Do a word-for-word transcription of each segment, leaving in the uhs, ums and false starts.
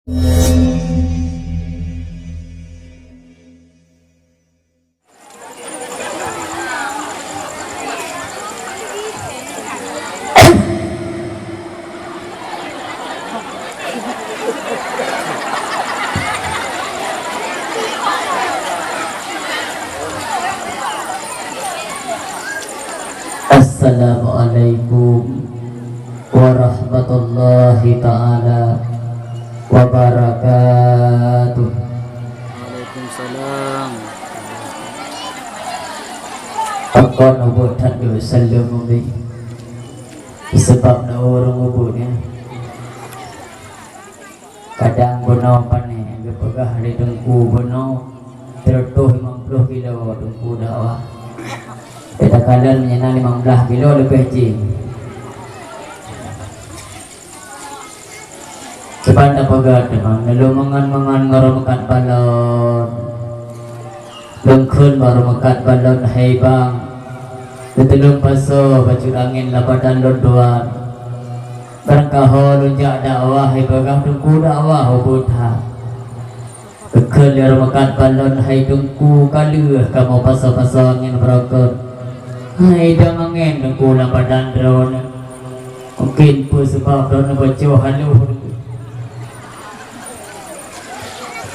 Assalamualaikum warahmatullahi taala wabarakatuh. Waalaikumsalam. Pakon ubit that deuh saleuem ubit. Sabab na ureuëng ubit nyan. Kadang bunoe pane geupeugah lé teungku bunoe seratus lima puluh kilo teungku dakwah. Kita kalon meunyoe na lima belas kilo leubeh jih. Kiban tapeugah teuma, lôn mangan-mangan barô meukat balon. Lôn kheun barô meukat balon hai bang. Lôn tulông pasoe bacut angén lam badan lôn tuan. Barangkaho lôn jak dakwah hai bagah teungku dakwah ubit that. Geukheun lé barô meukat balon hai teungku ka lheueh kamoe pasoe-pasoe angén barô kheun. Hai dong angén teungku lam badan droeneuh. Mungken peue sabab droeneuh bacoe haloh.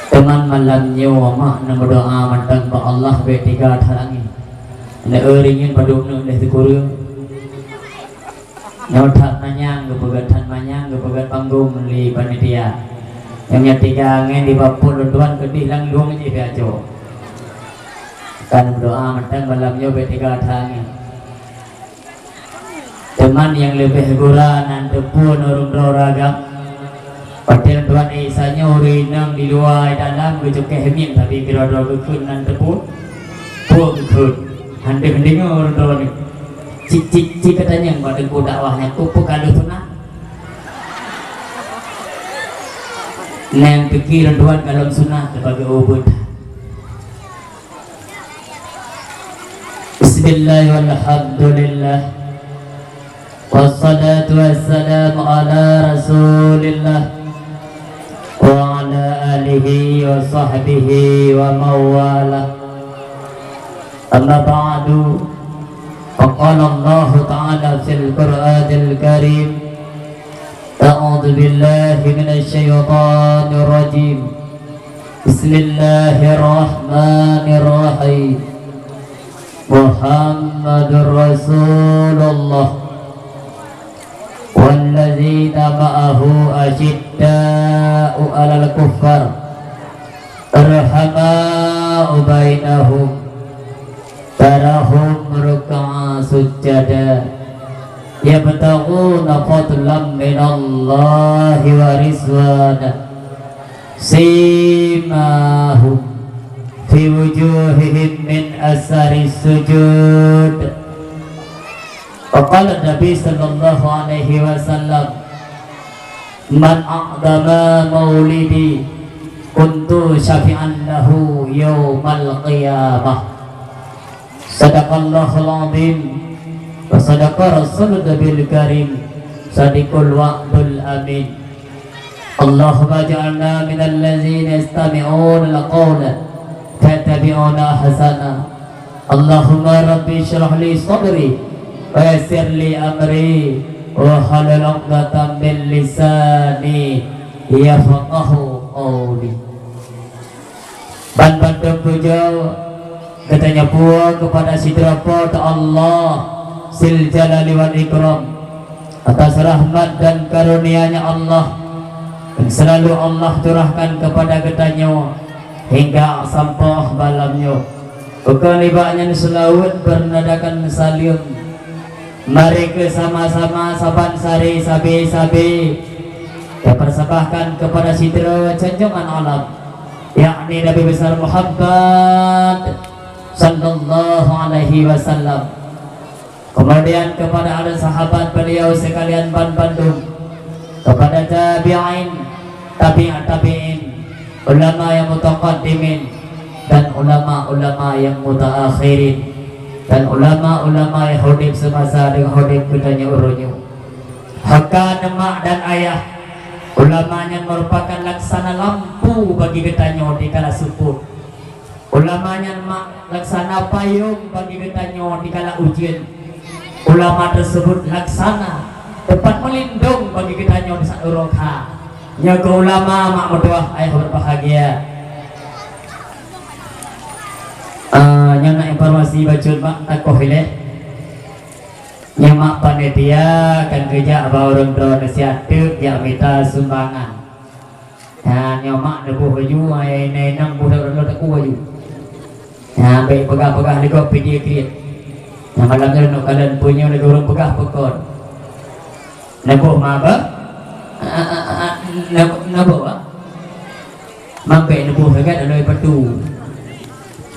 Teuma malam nyoe mak neumeudoa mantong bak Allah bék teuga that angén. Neueu rinyeun padub neuh lé sikureueng. Nyoe that manyang geupeugét, that manyang geupeugét panggong lé panitia. Nyang nyan teuga angén di bapôt lôn tuan keudeh lam lueng jih piacoe. Ka neumeudoa mantong malam nyoe bék teuga that angén. Teuma nyang leubeh gura nan teupeue ureuëng droe ragam. Watée tuan Isa nyoe ureuëng inong di luwa di dalam geucukée miet, tapi keudroe-droe geukheun nan teupeue. Peue geukheun? Hana deungoe ureuëng droe nyoe. Cit-cit-cit katanyong bak teungku dakwah nyan, peue-peue ka lheueh sunat? Nyang pike ureuëng droe ka lom sunat leubeh geuh ubit. Bismillah walhamdulillah. Wassalatu wassalamu ala Rasulillah wa ala alihi wa sahbihi wa mawalah. Amma ba'du. Faqala Allahu ta'ala fil Qur'anil Karim. A'udzu billahi minasy syaithanir rajim. Bismillahirrahmanirrahim. Muhammadur Rasulullah walladzina ma'ahu asyidda'u 'alal kuffar, rahama'u bainahum, tarahum ruk'an sujada, yabtaghuna fadlan minallahi wa ridwana. Simahum fi wujuhihim min asaris sujud. Wa qala Nabi sallallahu alaihi wasallam, "Man a'dama maulidi kuntu syafi'an lahu yaumal qiyamah." Sadaqallahul azim wa sadaqa rasulun nabiyul karim, sadiqul wa'dul amin. Allahumma ij'alna minal ladzina yastami'unal qaula fayattabi'una ahsana. Allahumma rabbi shrah li sadri wa yassir li amri wahlul 'uqdatam min lisani yafqahu qauli. Ban bandum pujoe geutanyoe puwoe keupada sidroe Po teu Allah Zil Jalali wal Ikram, atas rahmat dan karunia-Nya Allah yang selalu Allah curahkan kepada geutanyoe hingga sampoe malam nyoe. Bukan nibak nyan seulaweuet beunadakan saleuem. Mari keu sama-sama saban sari sabe-sabe tapersembahkan kepada sidroe junjungan alam, yakni Nabi Besar Muhammad sallallahu alaihi wasallam. Kemudian kepada ahli sahabat beliau sekalian ban bandum, kepada tabi'in, tabi'ut tabi'in, ulama yang mutaqaddimin, dan ulama-ulama yang mutaakhirin, dan ulama-ulama yang udeb semasa dengan udeb geutanyoe uroe nyoe. Haka neumak dan ayah, Ulama nyan merupakan laksana lampu bagi geutanyoe dikala seupôt. Ulama nyan ma-, laksana payong bagi geutanyoe dikala ujeuen. Ulama tersebut laksana teumpat meulindong bagi geutanyoe di saat uroe kha. Nyoe keuh ulama, mak meutuwah, ayah berbahagia. Ah, nyoe na informasi bacut mak takoh ilée. Nyoe mak panitia kan geujak bak ureuëng droeneuh siat teuk jak mita sumbangan. Nyan nyoe mak neuboh laju, ai inong boh daun lôn takue laju. Nyan bèk peugah-peugah lé gob pih jikriet. Nyan malam nyoe neuk kalon peue nyoe lagèe ureuëng peugah peukon. Neuboh ma ba? Neuboh ba? Mambèk neuboh lagèe taloe patu.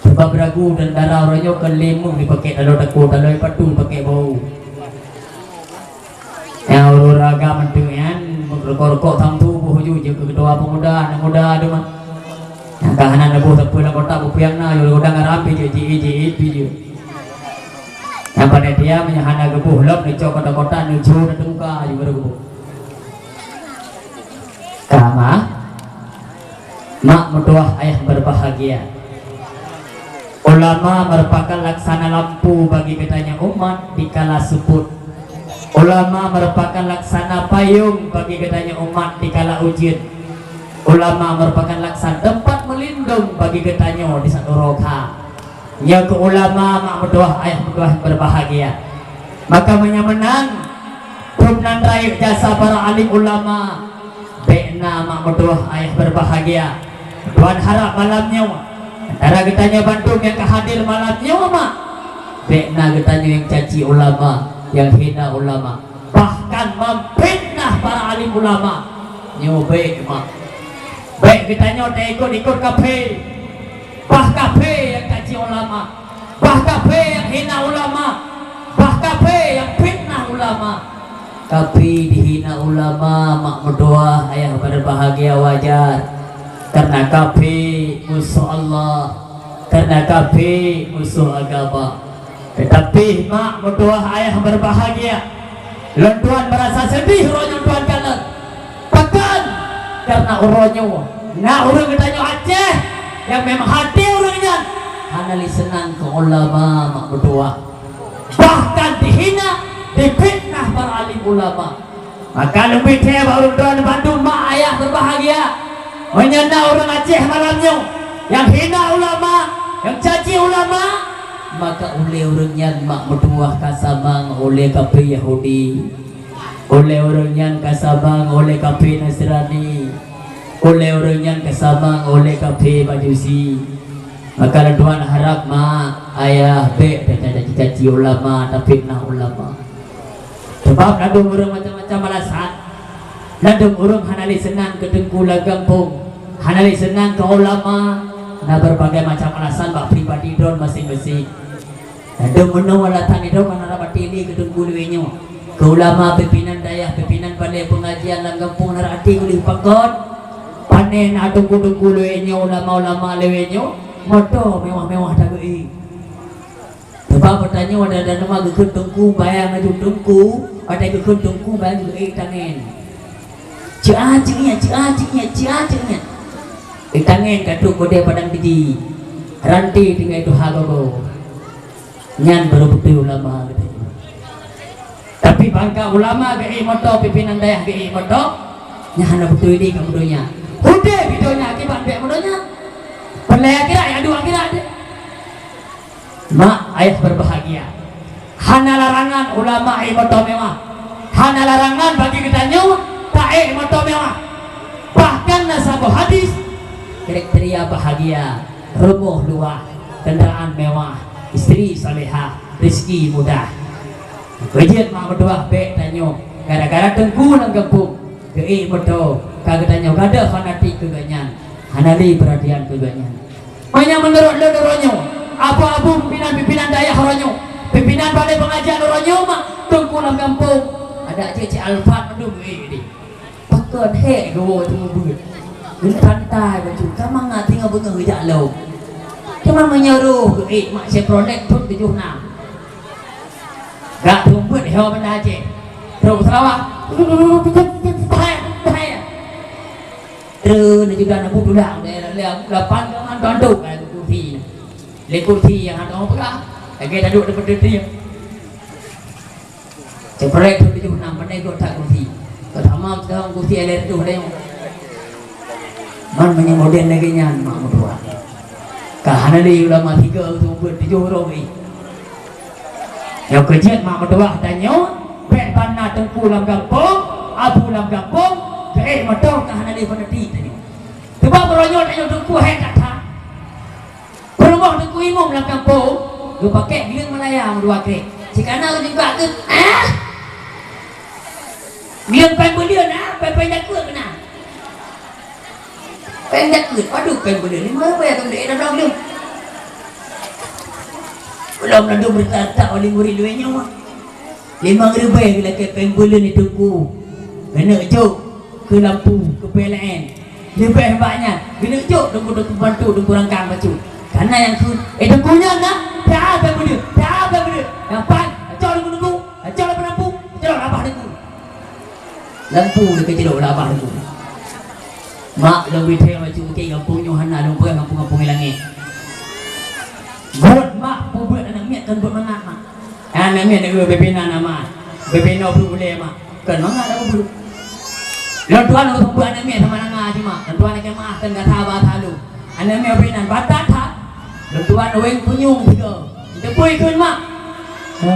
Sabab ragu dan dara uroe nyoe kon lé méuh jipakèk taloe takue, taloe patu pakèk bau. Nyang ureuëng agam mantong nyan, rukok-rukok sampoe boh ju jeuet keu ketua pemuda, aneuk muda tu mah. Nyang ka hana neuboh sapeue lam kotak bupiang na, yue godang garam pih jeuet, jiék, jiék pih jeuet. Nyang panitia meunyoe hana geuboh lom, neucok kotak-kotak, neujô na teumuka ju baru geuboh. Ka mah. Mak meutuwah, ayah berbahagia. Ulama merupakan laksana lampu bagi geutanyoe umat dikala seupôt. Ulama merupakan laksana payong bagi geutanyoe umat dikala ujeuen. Ulama merupakan laksana teumpat meulindong bagi geutanyoe di saat uroe kha. Nyoe keuh ulama, mak meutuwah, ayah meutuwah berbahagia. Maka meunyoe meunan, phon nan rayeuk jasa para alim ulama, bèk na, mak meutuwah, ayah berbahagia. Tuhan harap malam nyoe, antara geutanyoe bandum nyang ka hadir malam nyoe, mak, bèk na geutanyoe nyang caci ulama, nyang hina ulama. Bahkan memfitnah para alim ulama. Nyoe bèk, mak. Bèk geutanyoe taikot-ikot kafé. Bah kafé nyang caci ulama. Bah kafé nyang hina ulama. Bah kafé nyang fitnah ulama. Kafé dihina ulama, mak meutuwah, ayah berbahagia, wajar. Karena kafé musuh Allah. Karena kafé musuh agama. Teutapi mak meutuwah, ayah berbahagia, lôn tuan merasa sedih uroe nyoe tuan kalon. Pakon? Karena uroe nyoe na ureuëng geutanyoe Aceh nyang memang hati ureuëng nyan hana lé seunang keu ulama, mak meutuwah. Bahkan dihina, difitnah para alim ulama. Maka leubeh thèe bak ureuëng droeneuh bandum, mak ayah berbahagia. Meunyoe na ureuëng Aceh malam nyoe nyang hina ulama, nyang caci ulama, maka ulèe ureuëng nyan, mak meutuwah, ka sama ngon ulèe kafé Yahudi. Ulèe ureuëng nyan ka sama ngon ulèe kafé Nasrani. Ulèe ureuëng nyan ka sama ngon ulèe kafé Majusi. Maka lôn tuan harap, mak, ayah, bèk tacaci-caci ulama, tafitnah ulama. Sabab ladôm ureuëng macam-macam alasan. Ladôm ureuëng hana lé seunang keu teungku lam gampông, hana lé seunang keu ulama, na berbagai macam alasan bak pribadi droe maséng-maséng. Ladôm meunoe alasan nyoe kan hana rab até lé keu teungku lawét nyoe, keu ulama, pimpinan dayah, pimpinan balai pengajian lam gampông, hana rab até lé. Pakon? Pané na teungku-teungku lawét nyoe, ulama-ulama lawét nyoe, moto mewah-mewah tageuék. Teuma geutanyoe ada, ada nama geukheun teungku, bayang laju teungku, ada geukheun teungku, bayang laju ék tangen. Cia cik nyan, cia cik nyan, cia cik nyan. Ék tangen ka trok keudéh padang keudi. Ranté tinggai tuha gogo. Nyan baru beutôi ulama geutanyoe. Tapi bangka ulama geuék moto, pimpinan dayah geuék moto, nyan hana beutôi lé ka meudonya. Udeb di donya akibat bèk meudonya. Peulai akhirat, ya dua akhirat deh. Mak ayah berbahagia. Hana larangan ulama ék moto mewah. Hana larangan bagi geutanyoe taék moto mewah. Bahkan na saboh hadis, kriteria bahagia, rumoh luwah, kendaraan mewah, istri salehah, rezeki mudah. Beujeuet mak meutuwah bèk tanyoe, gara-gara teungku lam gampông geuék moto, ka geutanyoe gadôh fanatik keu gobnyan, hana lé peuratian keu gobnyan. Meunyoe meunurot lôn uroe nyoe, abu-abu pimpinan-pimpinan dayah uroe nyoe, pimpinan balai pengajian uroe nyoe mak, teungku lam gampông, adak jih cit Alphard mandum geuék deh. Pakon hék geuwoe teumeubeut. Geutantai bacut, ka mangat singoh beungoh geujak lom. Teuma meunyoe roh geuék mak Chevrolet thon tujoh nam. Gak teumeubeut ho banda Aceh. Trok Sarawak. Treun, na juga na buet tulang, lé, lé, lapan ka hantu-hantu, eh, kursi. Lé kursi nyang hantu peugah, lagèe taduek di peuteuti. Ceprek tu tujoh nam, pandai gok that kursi. Keu sama sekarang kursi lé tujoh lé. Man meunyoe model lagèe nyan, mak meutuah. Ka hana lé ulama tiga tu buet tujoh droe. Nyoe keu jeuet mak meutuah tanyoe, bèk ban na teungku lam gampông, abu lam gampông, keu ék meutuah ka hana lé fanatik tanyoe. Teuma beurangkapeue tanyoe teungku hai that-that. Peurumoh teungku imum lam gampông, geupakék gileung Malaya meudua krek. Sikana geujeubak keu, ah! Gileung péng buleuen, ah, péng-péng jakeuet keunan. Péng jakeuet, padub péng buleuen, lima ribèe keu beulék lam gileung. Ulôn ladôm reutak-reutak oleh murit lôn nyoe. Limong ribèe geulakèe péng buleuen di teungku. Geuneuk jok keu lampu, keu P L N. Leubèh bak nyan, geuneuk jok teungku-teungku bantu, teungku rangkang bacut. Kana nyang kheun, "Eh, teungku nyan na, dah péng buleuen, dah péng buleuen." Nyang pat, "Acok teungku-teungku, acok lampu lampu, acok lampu teungku." Lampu dikeujok lampu teungku. Mak lôn bithèe bacut, gampông nyoe hana lôn peugah gampông-gampông langèt. Buet mak peubeuet aneuk miet kon buet mangat mak. Aneuk miet nyoe bebe na nama. Bebe na peureulèe mak. Kon mangat dah peubuet. Lôn tuan ureueng peubuet aneuk miet sama nanga cuma. Lôn tuan lakèe maaf kon gata ba salu. Aneuk miet bebe na batat that. Lôn tuan weng punyueng tiga. Tepui kheun mak. Ha.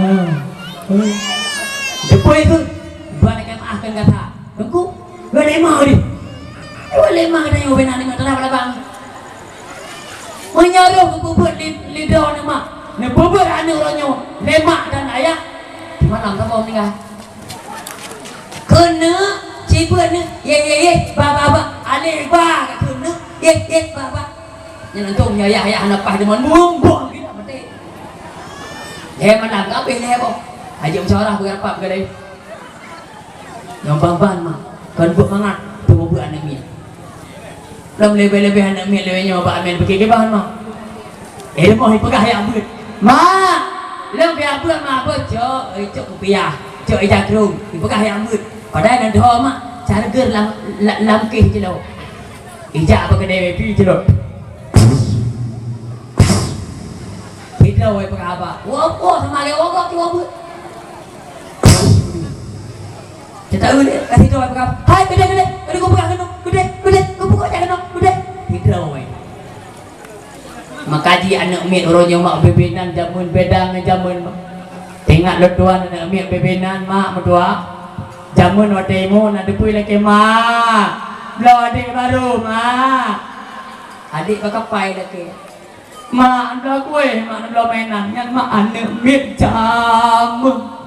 Tepui kheun. Lôn tuan lakèe maaf kon gata. Teungku, dua lima deh. Dua lima kata nyoe bina lima telah labang. Meunyoe roh geupeubuet li-, lidroe neuh mak, neupeubuet aneuk roh nyoe lé mak dan ayah, malam saboh meuninggai. Keuneuk sibeuet neuh, ye, ye, ye, ba, ba, ba, aleh ba, keuneuk, ye, ye, ba, ba. Nyan langsung nyoe ayah, ayah hana paih deungon mumbong gila mati. Lhèe malam ka abéh lhèe boh. Hajat musyawarah beugarapap gadai. Nyang ban-ban mak, kon buet mangat, teuma buet aneuk miet. Lom leubeh-leubeh aneuk miet lawét nyoe bak amé pike kiban mak. Eh, leumoh ipeugah jak beuet. Mak, lom jak beuet mak, beuet cok, eh, cok kupiah, cok ija krueng, ipeugah jak beuet. Padahai nan dho mak, charger lam, la-, lam kéh jilok. Ijak apa kedai wepi jilok. Hidro wai peugah haba. Woe po sama lé woe gok cuma beuet. Cita uleh, kasih tu apa? Hai, gede, gede, gede, gua pegang kena, gede, gede, gua pukul aja kena, gede. Hidro wai. Maka ji aneuk miet uroe nyoe mak bebe nan jameun beda ngon jameun. Ingat lôn tuan aneuk miet bebe nan mak meutuah. Jameun watèe imo na teupui lakèe mak. Bloe adek baru mak. Adek bak kapai lakèe. Mak, neubloe kueh, mak, neubloe mainan. Nyan mak aneuk miet jameun.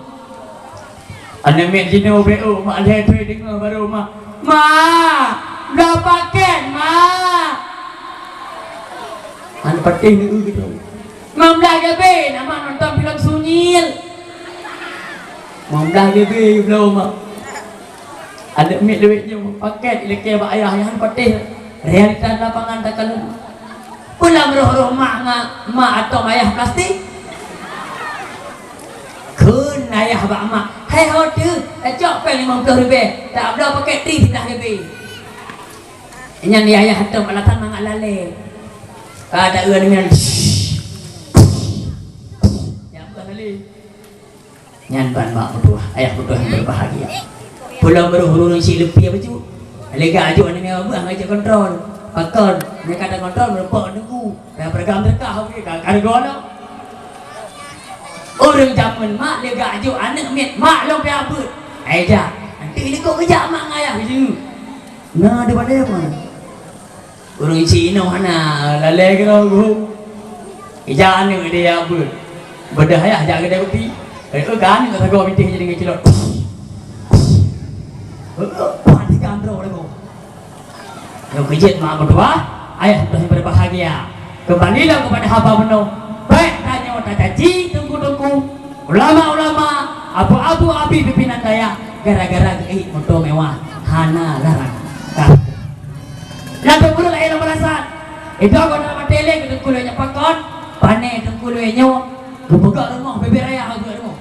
Aneuk miet jinoe B O, mak, lhèe thon deungoe baru mak. Mak, bloe pakèt, mak. Aneuk patéh neu gitu. Mak, bloe GB, na mak nonton filem Sunyil. Mak, bloe GB bloe mak. Aneuk miet lawét nyoe pakèt ilakèe bak ayah, nyan patéh realita lapangan takalon. Peue lam roh-roh mak ngon mak atau ayah plastik? Kheun ayah bak mak, "Hai ho teuh, tacok péng limong ploh ribèe, tabloe pakèt tri siblaih ribèe." Nyan di ayah atau alasan mangat lalè. Ka taeu nyan. Nyan ban mak meutuah, ayah meutuah nyang berbahagia. Pulang baru ureueng syiek leupie bacut. Lé gak ajuk aneuk miet beuh ngajak kontrol. Pakon, nyang ka takontrol meureumpok nunggu. Dah peureugang teuka, oke, ka, ka rego lom. Ureueng jameun mak lé gak ajuk aneuk miet mak lom pih abeuet. Ai jak, nanti ini kok geujak mak ngon ayah keu jeuet. Na di balèe mak. Ureueng syiek inoe hana lalè keudroe geuh. Ija aneuk di abeuet. Beudah ayah jak keudè kupi. Eh, eh, kan, ka sagoe bintéh jadi ngon cilok. Eh, eh, pan ikan droe lagoe. Nyoe keu jeuet mak meutuah, ayah meutuah nyang berbahagia. Kembalilah kepada haba meunoe. Bèk tanyoe tacaci teungku-teungku, ulama-ulama, abu-abu abi pimpinan dayah gara-gara geuék moto mewah hana larang. Ka. Lam teungku lagèe lam balasan. Itu aku nak mati lé keu teungku lé nyoe pakon. Pané teungku lé nyoe. Geupeugah rumoh bibir raya geupeugah rumoh.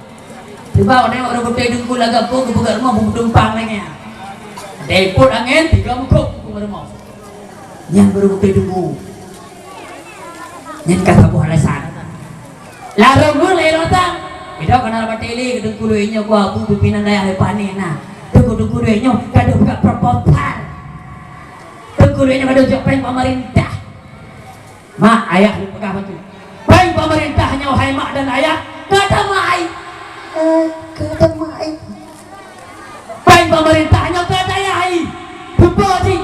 Sebab orang orang kota teungku lagak po geupeugah rumoh beutumpang lagèe nyan. Ada ipot angén tiga mukuk geupeugah rumoh. Nyan baru beutôi teungku. Nyan ka saboh alasan. Larong lôn lé lôn sang. Beda kana batili teungku lôn nyoe ku abu pimpinan dayah lé pané na. Teungku-teungku lôn nyoe ka deuh buka proposal. Teungku lôn nyoe ka deuh jok péng pemerintah. Mak, ayah lôn peugah bacut. Péng pemerintah nyoe hai mak dan ayah, ka tamai. Eh, ka tamai. Péng pemerintah nyoe ka dayah hai. Cuba cit.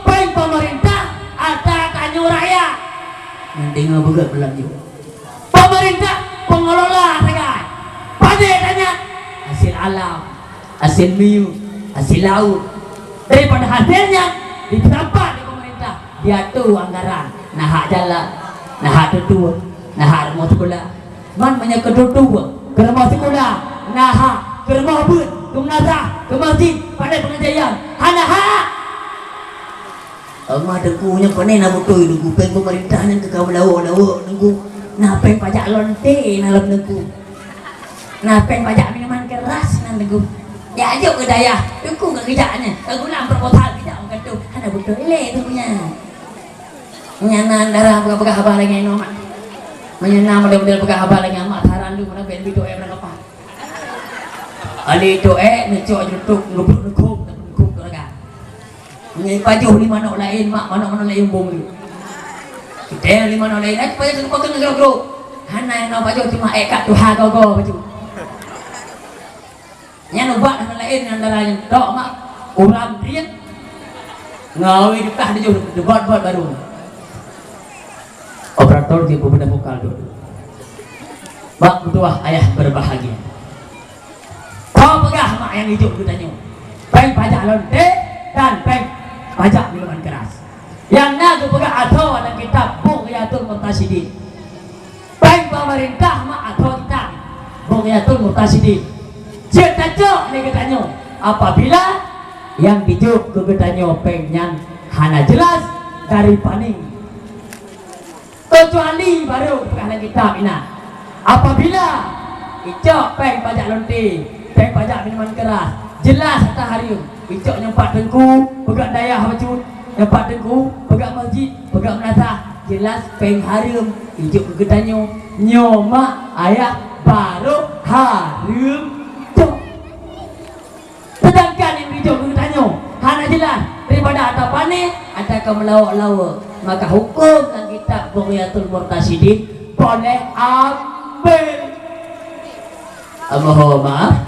Péng pemerintah ata tanyoe rakyat. Nyang deungoe beugét beulanjô. Pemerintah pengelola sagai. Padé tanyan? Hasil alam, hasil minyeuk, hasil laôt. Daripada hasil nyan dipeurapat lé pemerintah, diatur anggaran, na hak jalan, na hak tutue, na hak rumoh sikula. Man meunyoe keu tutue, keu rumoh sikula, na hak, keu rumoh beuet, keu meunasah, keu masjid, padé peungajian, hana hak. Oma teungku nyoe pane na beutôi teungku, péng pemerintah nyan keu ka meulawok-lawok teungku. Na péng pajak lonte na lom teungku. Na péng pajak minuman keras na teungku. Ya jok keu dayah, teungku ngon geujak nyan. Ka gulam proposal geujak meugantung. Hana beutôi lé teungku nyan. Nyan na dara peugah-peugah haba lagèe nyoe mak. Meunyoe na model-model peugah haba lagèe mak, saran lôn na bèk lé toh eh, meunan kapah. Ali toh eh, neucok jeutuk, ngeubeuet neukhom, neukhom teuh raga. Meunyoe pajoh lé manok laén, mak, manok-manok laén bong lé. Kita lé manok laén, eh, pajoh teuh pakai ngeugro-gro. Hana nyang pajoh cuma eh kat tuha gogo bacut. Nyan ubat hana laén antara nyan tok mak, urang kriet. Ngawi dukah tujoh debat-debat baru. Operator di bebedah vokal tu. Bak meutuah ayah berbahagia. Kau peugah mak nyang ijok geutanyoe. Péng pajak lonte dan péng pajak minuman keras. Nyang na geupeugah athoe lam kitab Bughyatul Muqtasidin. Péng pemerintah mak athoe kitab Bughyatul Muqtasidin. Jeuet tacok lé geutanyoe apabila nyang dijok keu geutanyoe péng nyan hana jelas dari pané. Keucuali barô geupeugah lam kitab inan, apabila icok péng pajak lonte, péng pajak minuman keras, jelas ata hareuem, icok nyoe pat teungku, peugah dayah bacut, nyoe pat teungku, peugah masjid, peugah meunasah, jelas péng hareuem, ijok keu geutanyoe, nyoe mak ayah barô hareuem cok. Sedangkan nyang dijok keu geutanyoe hana jelas daripada ata pané, ata ka meulawok-lawok, maka huköm lam kitab Bughyatul Muqtasidin boleh ambil. Allahumma.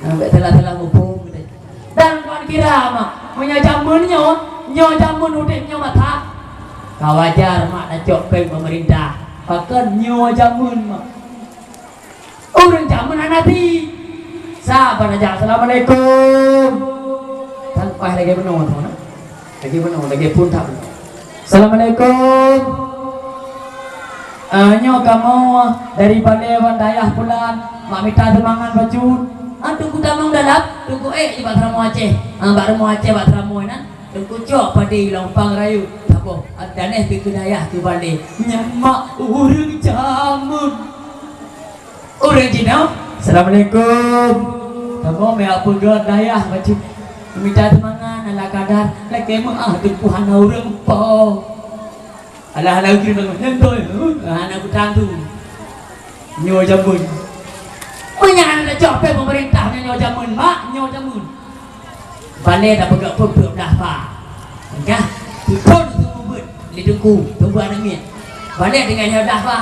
Nah, bèk salah-salah muphom geutanyoe. Dan kon kira mak, meunyoe jameun nyoe, nyoe jameun udép nyoe masa, ka wajar mak tacok péng pemerintah. Pakon nyoe jameun mak. Ureueng jameun hana si. Saban aja, "Assalamualaikum." Tan paih lagèe bunoe tu na. Lagèe bunoe, lagèe phôn that bunoe. "Assalamualaikum. Ah, nyoe kamoe dari balè wan dayah pulan, mak mita seumangat bacut." Ah, teungku tamong dalam, teungku ék bak seuramoe Aceh. Ah, bak rumoh Aceh, bak seuramoe nan. Teungku cok padé lompang rayeuk saboh, daneh pi keu dayah keu balè. Nyan mak ureueng jameun. Ureueng jinoe, "Assalamualaikum. Kamoe meu'ah peugöt dayah bacut. Mita seumangat ala kadar, lakèe meu'ah teungku hana ureueng po." Alah, alah, kira nyan toi, hana kutantu. Nyoe jameun. Meunyo hana tacok péng pemerintah nyoe jameun, mak, nyoe jameun. Balè tapeugah phôn peuet blah pha. Enggah, phôn teubeuet lé teungku, teubeuet aneuk miet. Balè tinggai lhèe blah pha.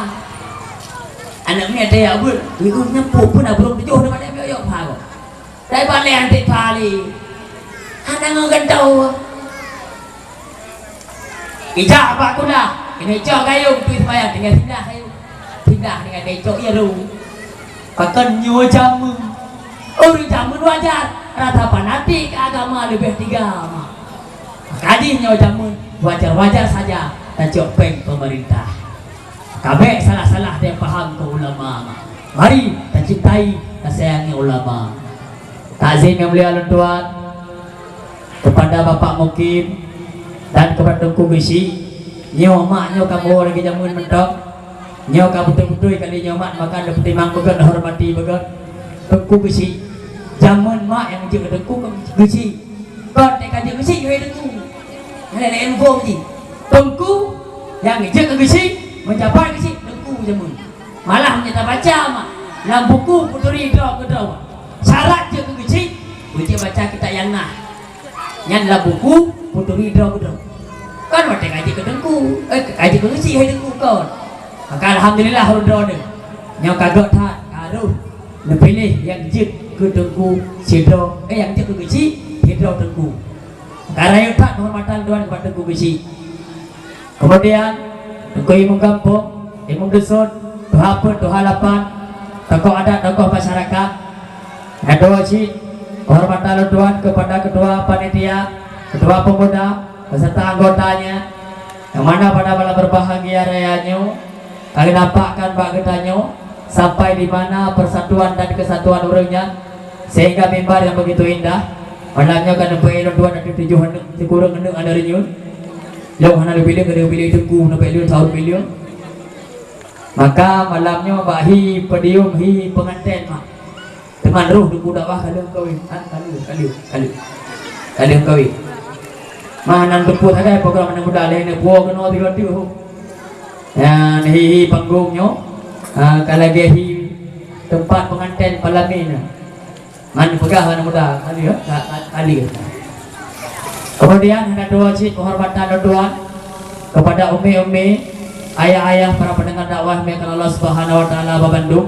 Aneuk miet teuyak beuet, ibu nyan phôn pun abruem tujoh daripada miet yok pha kok. Dai balè antek pha lé. Hana ngon gantô. Ijak bak kulah, keuneuk cok gayông, tui seumayang tinggai siblah gayông. Siblah tinggai tacok ié rô. Pakon nyoe jameun. Ureueng jameun wajar, rasa fanatik keu agama leubeh tiga mak. Maka jih nyoe jameun wajar-wajar saja tacok péng pemerintah. Ka bèk salah-salah teuh paham keu ulama mak. Mari tacintai, tasayangi ulama. Takzim nyang mulia lôn tuan. Kepada Bapak Mukim dan kepada Teungku Geuchik, nyoe mak nyoe ka meuwoe lagèe jameun mantong. Nyoe ka beutôi-beutôi kali nyoe mak, maka lôn peutimang beugöt, lôn hormati beugöt. Teungku Geuchik, jameun mak nyang jeuet keu Teungku Geuchik. Kon teuka jeuet Geuchik, jeuet Teungku. Nyan lé ilmu jih. Teungku nyang jeuet keu geuchik, meujabat geuchik, teungku jameun. Malah meunyoe tabaca mak lam buku peuturi droe keudroe, syarat jeuet keu geuchik, beujeuet baca kitab nyang na. Nyan lam buku peuturi droe keudroe. Kon watèe ka jeuet keu teungku, eh, ka jeuet keu geuchik hai teungku kon. Maka alhamdulillah ureueng droeneuh. Nyoe ka göt that, ka rôh neupiléh nyang jeuet keu teungku sidroe, eh, nyang jeuet keu geuchik sidroe teungku. Ka rayeuk that keuhormatan droeneuh bak teungku geuchik. Keumudian, teungku imum gampông, imum dusun, tuha peuet, tuha lapan, tokoh adat, tokoh masyarakat. Nyang dua cit, keuhormatan lôn tuan keupada ketua panitia, ketua pemuda, beserta anggotanya, nyang mana pada malam berbahagia raya nyoe ka geunampakkan bak geutanyoe sampai di mana persatuan dan kesatuan ureueng nyan, sehingga mimbar nyang begitu indah. Malam nyoe ka neupeuék lôn tuan ateueh tujoh aneuk, sikureueng aneuk aneuk reunyeun. Lôn hana leubileung, ka leubileung teungku, neupeuék lôn sahur bileung. Maka malam nyoe bak hi podium, hi penganten mak. Teuma roh teungku dakwah ka lheueh kawin. Ha, ka lheueh, ka lheueh, ka lheueh. Ka lheueh kawin. Mah nan teupeu sagai program aneuk muda lheueh neupuwoe keunoe tiga teuk. Nyan hi, hi panggong nyoe, ha, ka lagèe hi teumpat penganten peulamé nyan. Man peugah aneuk muda, ka lheueh, ka, ka, ka lheueh. Kemudian hana dua cit penghormatan lôn tuan kepada umi-umi, ayah-ayah, para pendengar dakwah yang dimuliakan Allah Subhanahu wa Taala bak bandum.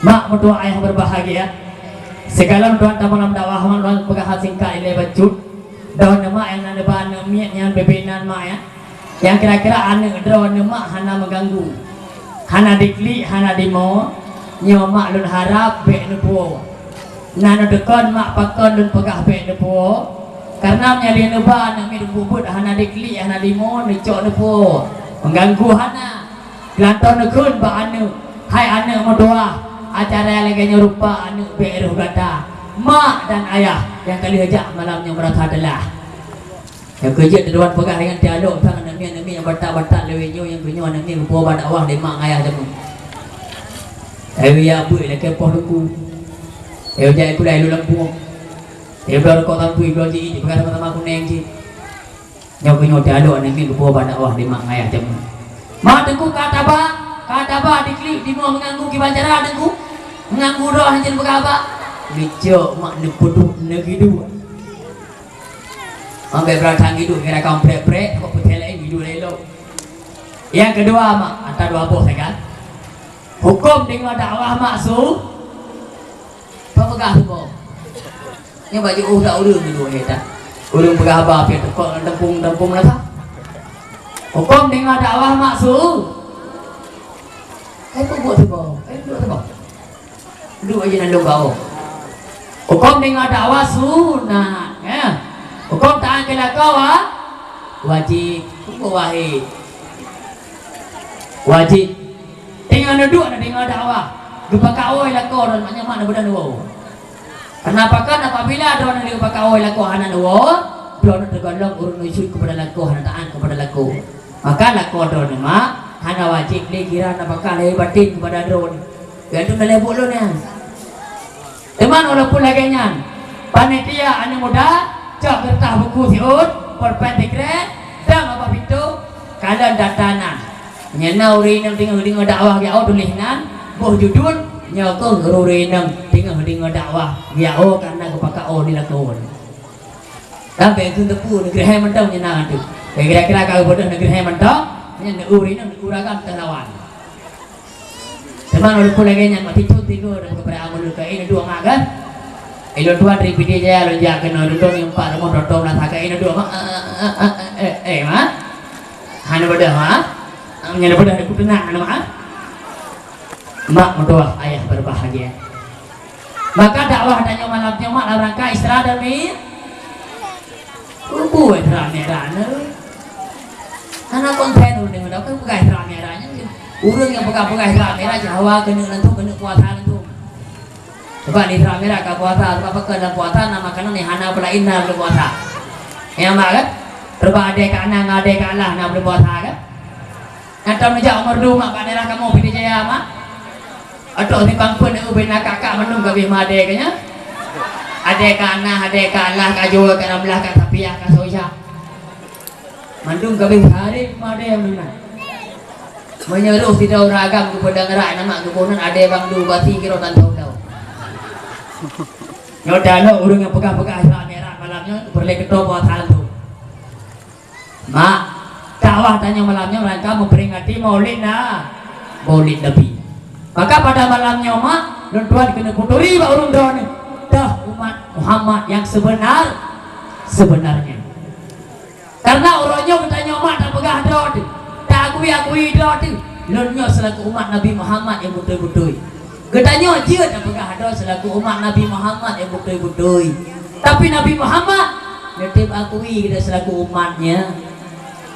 Mak meutuah ayah berbahagia. Sigohlom tuan tamong lam dakwah, mak lôn peugah singkat ilèe bacut. Droeneuh mak nyang na neuba aneuk miet nyan, bibi nan mak nyan. Nyang kira-kira aneuk droeneuh mak hana meuganggu. Hana diklik, hana dimoe. Nyoe mak lôn harab bèk neupuwoe. Na neuteukon mak pakon lôn peugah bèk neupuwoe. Kareuna meunyoe lé neuba aneuk miet buet-buet hana diklik, hana dimoe, neucok neupuwoe. Meuganggu hana. Geulantoe neukheun bak aneuk, "Hai aneuk meutuah, acara lagèe nyoe rupa aneuk bèk rôh gata. Mak dan ayah nyang ka lheueh jak malam nyoe meurasa teulah." Nyang keujeuet teudeuwan peugah nyan tialok sang aneuk miet, aneuk miet nyang batat-batat lawét nyoe, nyang keunyoe aneuk miet geupuwoe bak dakwah lé mak ngon ayah jameun. Ayo ya beuet lakèe poh teungku. Ayo jak ikut ayo lampu. Ayo bloe rukok sampui, bloe jih, peugah sama-sama kunèng jih. Nyoe keuh nyoe teualok aneuk miet geupuwoe bak dakwah lé mak ngon ayah jameun. Mak teungku ka taba, ka taba diklik dimoe meuganggu kiban cara teungku. Meuganggu droe hana jeuet peugah haba. Geucok mak neupeuduek neugiduek. Ambek beurasang giduek kira kaum prek-prek, kok peuthèe laén giduek lé lom. Nyang keudua mak, ata dua boh sagai. Huköm deungoe dakwah mak su, peugah huköm. Nyoe bak jiôh that ureueng nyoe, eh, that. Ureueng peugah haba pih teupok lam teungkong-teungkong na that. Huköm deungoe dakwah mak su. Hai peubuet teuboh, hai peubuet teuboh. Duek aja nan lôn bawa. Huköm deungoe dakwah sunat, ya. Huköm taát keu lakoe wa-, wajéb. Huköm wahé. Wajéb. Teungoh neuduek na deungoe dakwah, geupakat woe lakoe droeneuh, maknanya mak na beudoh neuwoe. Keunapa kan apabila droeneuh geupakat woe lakoe hana neuwoe, droeneuh teugolong ureueng nyang syik keupada lakoe, hana taát keupada lakoe. Maka lakoe droeneuh mak hana wajéb lé kira nafakah lahé batén keupada droeneuh. Geutanyoe na lhèe buet lôn nyan. Teuma walaupun lagèe nyan, panitia aneuk muda cok keureutah buku siuet, pulpen sikrek, dong bak pintoe, kalon data na. Nyan na ureueng inong deungoe-deungoe dakwah geujak tuléh nan, boh judul, nyoe keuh ureueng inong deungoe-deungoe dakwah geujak, oh, ka na geupakat, oh, di lakoe. Sampoe keu teupeu neugeureuhée mantong nyan na teuh. Kira-kira ka geubeudôh neugeureuhée mantong, nyan ureueng inong uragam teulawan. Teuma walaupun lagèe nyan, meuti thôn tiga dan keupada anggur leuka, eh, neuduek mak kan? Eh, lôn tuan dari Pidie Jaya, lôn jak keunoe, lôn tuan nyang empat rumoh, dua thôn, na sakai, eh, neuduek mak, eh, eh, eh, eh, mak? Hana beudôh, mak? Nyan beudôh, aku tenang, hana, mak? Mak meutuah, ayah berbahagia. Maka dakwah tanyoe malam nyoe mak lam rangka Isra dan Mi-, Peue Isra Mi'raj nyoe? Hana konten ureueng nyoe, peue peugah Isra Mi'raj nyoe? Ureueng nyang peugah-peugah Isra Mi'raj, hawa keuneuk langsung keuneuk puasa langsung. Sebab di Isra Mi'raj ka puasa, sebab pakon lam puasa na makanan nyang hana peulaén na buleuen puasa. Nyang mak kan? Sebab adèe ka na ngon adèe ka Allah na buleuen puasa kan? Nyang tom neujak u Meureudu mak bak daerah kamoe Pidie Jaya mak. Atau simpang peuet na ubé na kakak mandum ka bih madé ka nyan. Adé ka Anah, adé ka Alah, ka Joe, ka Ramlah, ka Safiah, ka Soisha. Mandum kabeh hari madé meunang. Meunyoe roh sidroe ureueng agam geupeudong rak na mak geuboh nan adé bang du basi kiro tan tau-tau. Nyoe tanoh ureueng nyang peugah-peugah Isra Mi'raj malam nyoe peureulée keudroe puasa lom. Mak, dakwah tanyoe malam nyoe rangka memperingati Maulid na, Maulid Nabi. Maka pada malam nyoe, Mak, lôn tuan keuneuk peuturi bak ureueng droeneuh, toh umat Muhammad nyang sebenar-sebenarnya. Karena uroe nyoe geutanyoe mak tapeugah droe teuh, taakui-akui droe teuh, lôn nyoe seulaku umat Nabi Muhammad nyang beutôi-beutôi. Geutanyoe jeuet tapeugah droe seulaku umat Nabi Muhammad nyang beutôi-beutôi. Tapi Nabi Muhammad neutem akui geutanyoe seulaku umatnya.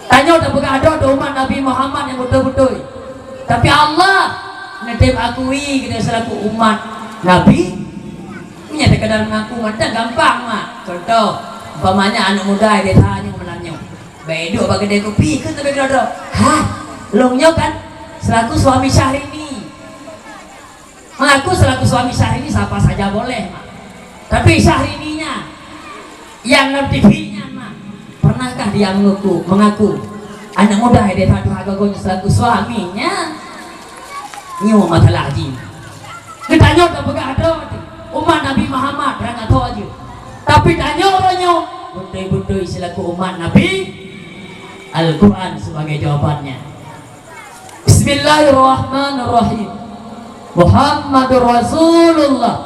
Tanyoe tapeugah droe teuh umat Nabi Muhammad nyang beutôi-beutôi. Tapi Allah neutem akui geutanyoe seulaku umat Nabi. Nyan sekadar mengaku mantong gampang, Mak. Contoh, umpamanya aneuk muda di desa nyoe malam nyoe. Bèk duek bak keudè kupi, kheun teuh bak keudroe-droe. Hah, lôn nyoe kan selaku suami Syahrini. Mengaku selaku suami Syahrini siapa saja boleh, Mak. Tapi Syahrini nyan, nyang lam T V nyan, Mak, pernahkah dia mengaku, mengaku aneuk muda di desa tuha gogo nyoe selaku suaminya? Nyoe masalah jih. Geutanyoe tapeugah droe teuh umat Nabi Muhammad, rangatoe jeuet. Tapi tanyoe uroe nyoe beutôi-beutôi selaku umat Nabi, Al-Quran sebagai jawabannya. Bismillahirrahmanirrahim. Muhammadur Rasulullah.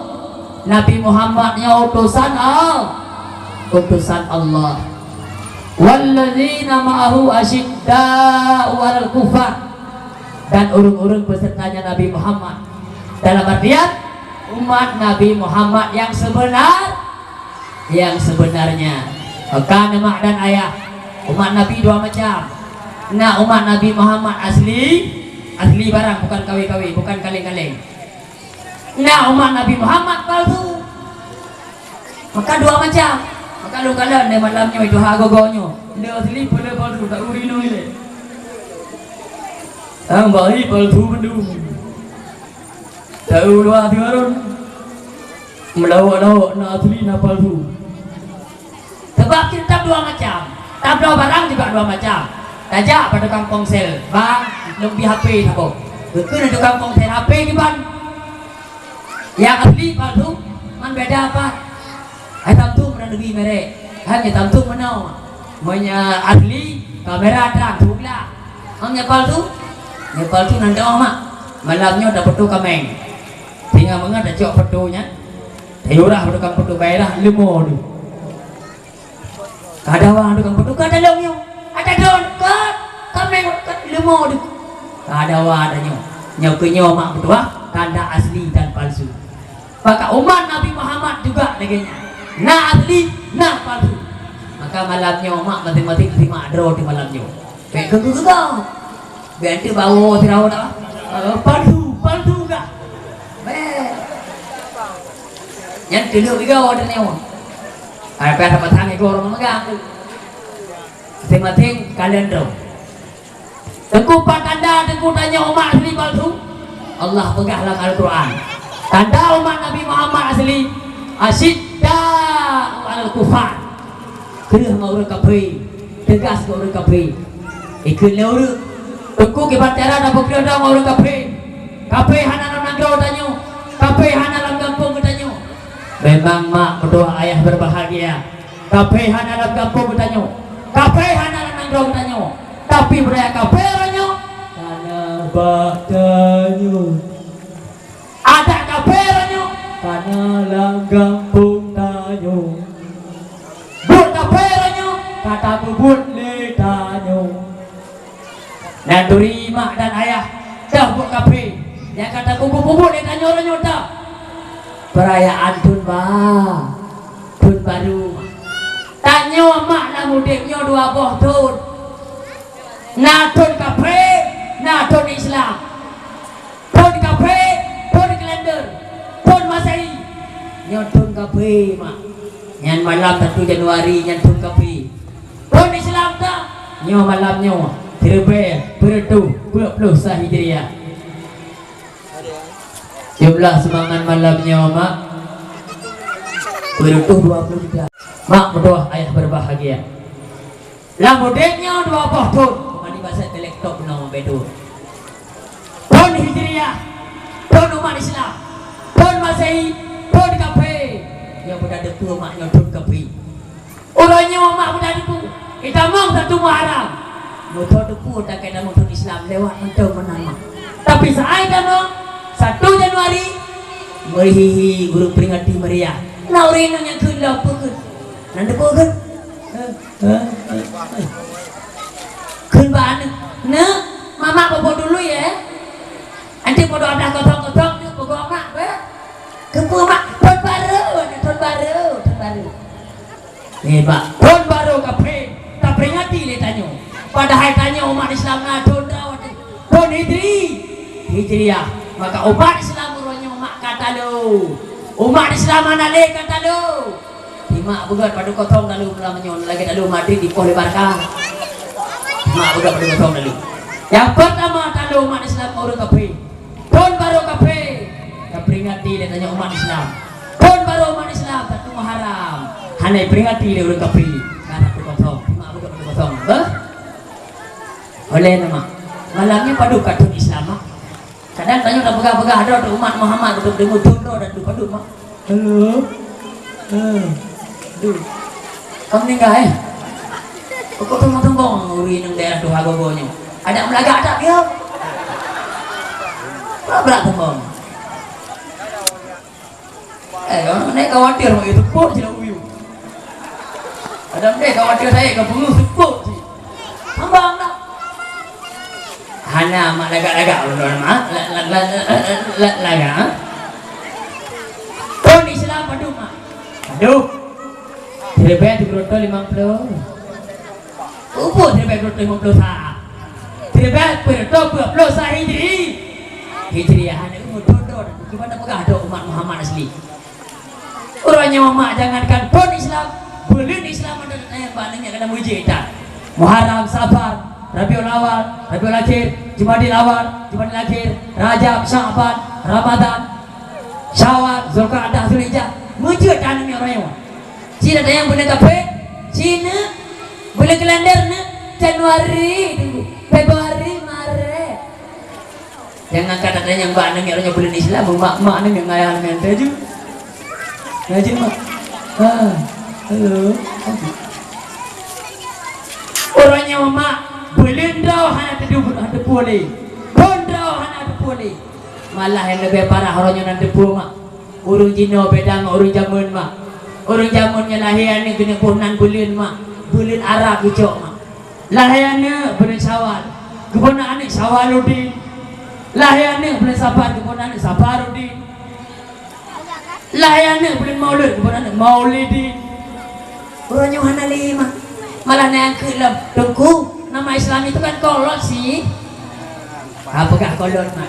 Nabi Muhammad nyoe utosan Al-, utosan Allah. Walladzina ma'ahu asyidda'u 'alal kuffar. Dan ureueng-ureueng peuseutanya Nabi Muhammad. Dalam artian, umat Nabi Muhammad yang sebenar, yang sebenarnya. Maka na mak dan ayah, umat Nabi dua macam. Na umat Nabi Muhammad asli, asli barang, bukan kawe-kawe, bukan kaleng-kaleng. Na umat Nabi Muhammad palsu. Maka dua macam. Maka lôn kalon lé malam nyoe, tuha gogo nyoe. Le asli, peue le palsu, tak uri nyoe ilée. Nyang bahi palsu bandum. Taeu luwa sibarôn. Meulawok-lawok na asli na palsu. Sebab cit tam dua macam. Tabloe barang juga dua macam. Tajak bak tukang ponsel, "Bang, lôn bi H P saboh." Geukheun lé tukang ponsel, "H P kiban?" Nyang asli palsu, man beda pat. Hai Samsung meunan neubi merek. Hai nyang Samsung meunoe. Meunyoe asli, kamera trang, seubeulah. Nyang palsu, nyang palsu nan doh mak. Malam nyoe tapeutoe kaméng. Singoh mangat tacok peutoe nyan. Tayue rhah bak tukang peutoe, bèk rhah leumo deuh. Ka dawa tukang peutoe, ka taleueng nyoe. Ata don, ka kaméng, ka leumo deuh. Ka dawa tanyoe. Nyoe keuh nyoe mak meutuah, tanda asli dan palsu. Maka umat Nabi Muhammad juga lagèe nyan. Na asli, na palsu. Maka malam nyoe mak maséng-maséng simak droe di malam nyoe. Bèk keu geugoe. Bèk teubawoe sidroe dah. Eh, palsu, palsu kah? Bèk. Nyan keuneuk geugoe tanyoe. Ai payah tapasang igoe ureueng meungang tu. Maséng-maséng kalon droe. Teungku, pat tanda Teungku tanyoe umat asli palsu? Allah peugah lam Al-Quran, tanda umat Nabi Muhammad asli, "Asyidda'u 'alal kuffar." Kreueh ngon ureueng kafé, teugas keu ureueng kafé. Ikheun lé ureueng, Teungku, kiban cara tapeukreueh droe ngon ureueng kafé? Kafé hana lam nanggroe tanyoe, kafé hana lam gampông geutanyoe. Memang mak meutuah ayah berbahagia. Kafé hana lam gampông geutanyoe. Kafé hana lam nanggroe geutanyoe. Tapi budaya kafé uroe nyoe ka na bak tanyoe. Adat kafé uroe nyoe ka na lam gampông tanyoe. Buet kafé uroe nyoe ka tapeubuet lé tanyoe. Neuturi mak dan ayah, toh buet kafé nyang ka tapeubuet-buet lé tanyoe uroe nyoe toh? Peurayaan thon ba-, thon barô. Tanyoe mak lam udép nyoe dua boh thon. Na thon kafé, na thon Islam. Thon kafé, thon kalender, thon Masehi. Nyoe thon kafé, mak. Nyan malam satu Januari nyan thon kafé. Thon Islam ka? Nyoe malam nyoe, siribèe peuet reutôh peuet ploh sa Hijriah. Jumlah seumangat malam nyoe, mak, peuet reutôh dua ploh tiga. Mak meutuah ayah berbahagia. Lam udeb nyoe dua boh thon, keumbali bak sat keu laptop bunoe bak thon. Thon Hijriah, thon umat Islam, thon Masehi, thon kafé. Nyoe beutateupeue mak nyoe thon kafé. Uroe nyoe mak beutateupeue, itamong satu Muharram. Meutateupeue takai tamong thon Islam lewat mantong meunan mak. Tapi saai tamong satu Januari, meuhihi ureueng peringati meriah. Na ureueng inong nyang kheun lom peue kheun? Nan teupeue kheun? Kheun bak aneuk, "Neuk, mamak bobo dulu ya. Nanti bodo ada kosong-kosong neuk bobo mak, be." Keupeue mak? Thon barô, thon barô, thon barô. Eh, bak thon barô kafé, taperingati lé tanyoe. Padahai tanyoe umat Islam na thon droe, thon Hijri, Hijriah. Maka umat Islam uroe nyoe mak ka talo. Umat Islam hana lé ka talo. Simak beugöt padub kosong dalu malam nyoe, lagèe dalu Madrid dipoh lé Barca. Simak beugöt padub kosong dalu. Nyang peurtama talo umat Islam ureueng kafé. Thon barô kafé. Taperingati lé tanyoe umat Islam. Thon barô umat Islam, satu Muharram. Hana iperingati lé ureueng kafé. Ka satu kosong. Simak beugöt padub kosong. Beuh? Oleh nama. Malam nyoe padub ka thon Islam, ah. Kadang tanyoe tapeugah-peugah droe umat Muhammad untuk deungoe thon droe dan padub, mak. Halo. Eh. Duh. Ka meuninggai, eh? Pokok tumbong-tumbong ureueng inong daerah tuha gogo nyoe. Adak meulagak that piôh. Brat-brat tumbong. Eh, orang naik khawatir mak itu pot je nak uyu. Ada naik khawatir saya ke bulu sepot je. Tambang dah. Hana mak lagak-lagak ulôn mak, la-, la-, la-, la-, la-, lagak, ha? Thon Islam padub mak? Padub. Siribèe sikureueng reutôh limong ploh. Ubu siribèe sikureueng reutôh limong ploh sa. Siribèe sikureueng reutôh dua ploh sa Hijri. Hijriah hana umu thon droe, kiban peugah droe umat Muhammad asli. Uroe nyoe mak jangankan thon Islam, buleuen Islam ada teuntang bak nyan ka na meuji that. Muharram, Safar, Rabiul Awal, Rabiul Akhir, Jumadil Awal, Jumadil Akhir, Rajab, Sya'ban, Ramadan, Syawal, Zulqa'dah, Zulhijjah. Meuji that nyan uroe nyoe. Ci na nyang buleuen kafé, ci na buleuen kalender na Januari, Februari, Maret. Jangan kata tanya bak namiak orang buleuen Islam, mak-mak namiak ngayah namiak taju. Ngaji mak. Ha. Halo. Uroe nyoe mak, buleuen droe hana teudu-, hana teupeue lé. Thon droe hana teupeue lé. Malah nyang leubeh parah uroe nyoe na teupeue mak. Ureueng jinoe beda ngon ureueng jameun mak. Ureueng jameun nyan lahé aneuk keuneuk boh nan buleuen mak. Buleuen Arab geucok mak. Lahé aneuk buleuen Syawal, geuboh nan aneuk Syawaluddin. Lahé aneuk buleuen Safar, geuboh nan aneuk Safaruddin. Lahé aneuk buleuen Maulud, geuboh nan aneuk Maulidin. Uroe nyoe hana lé mak. Malah na nyang kheun lom, "Teungku, nama Islam itu kan kolot sih." Ha, peugah kolot mak.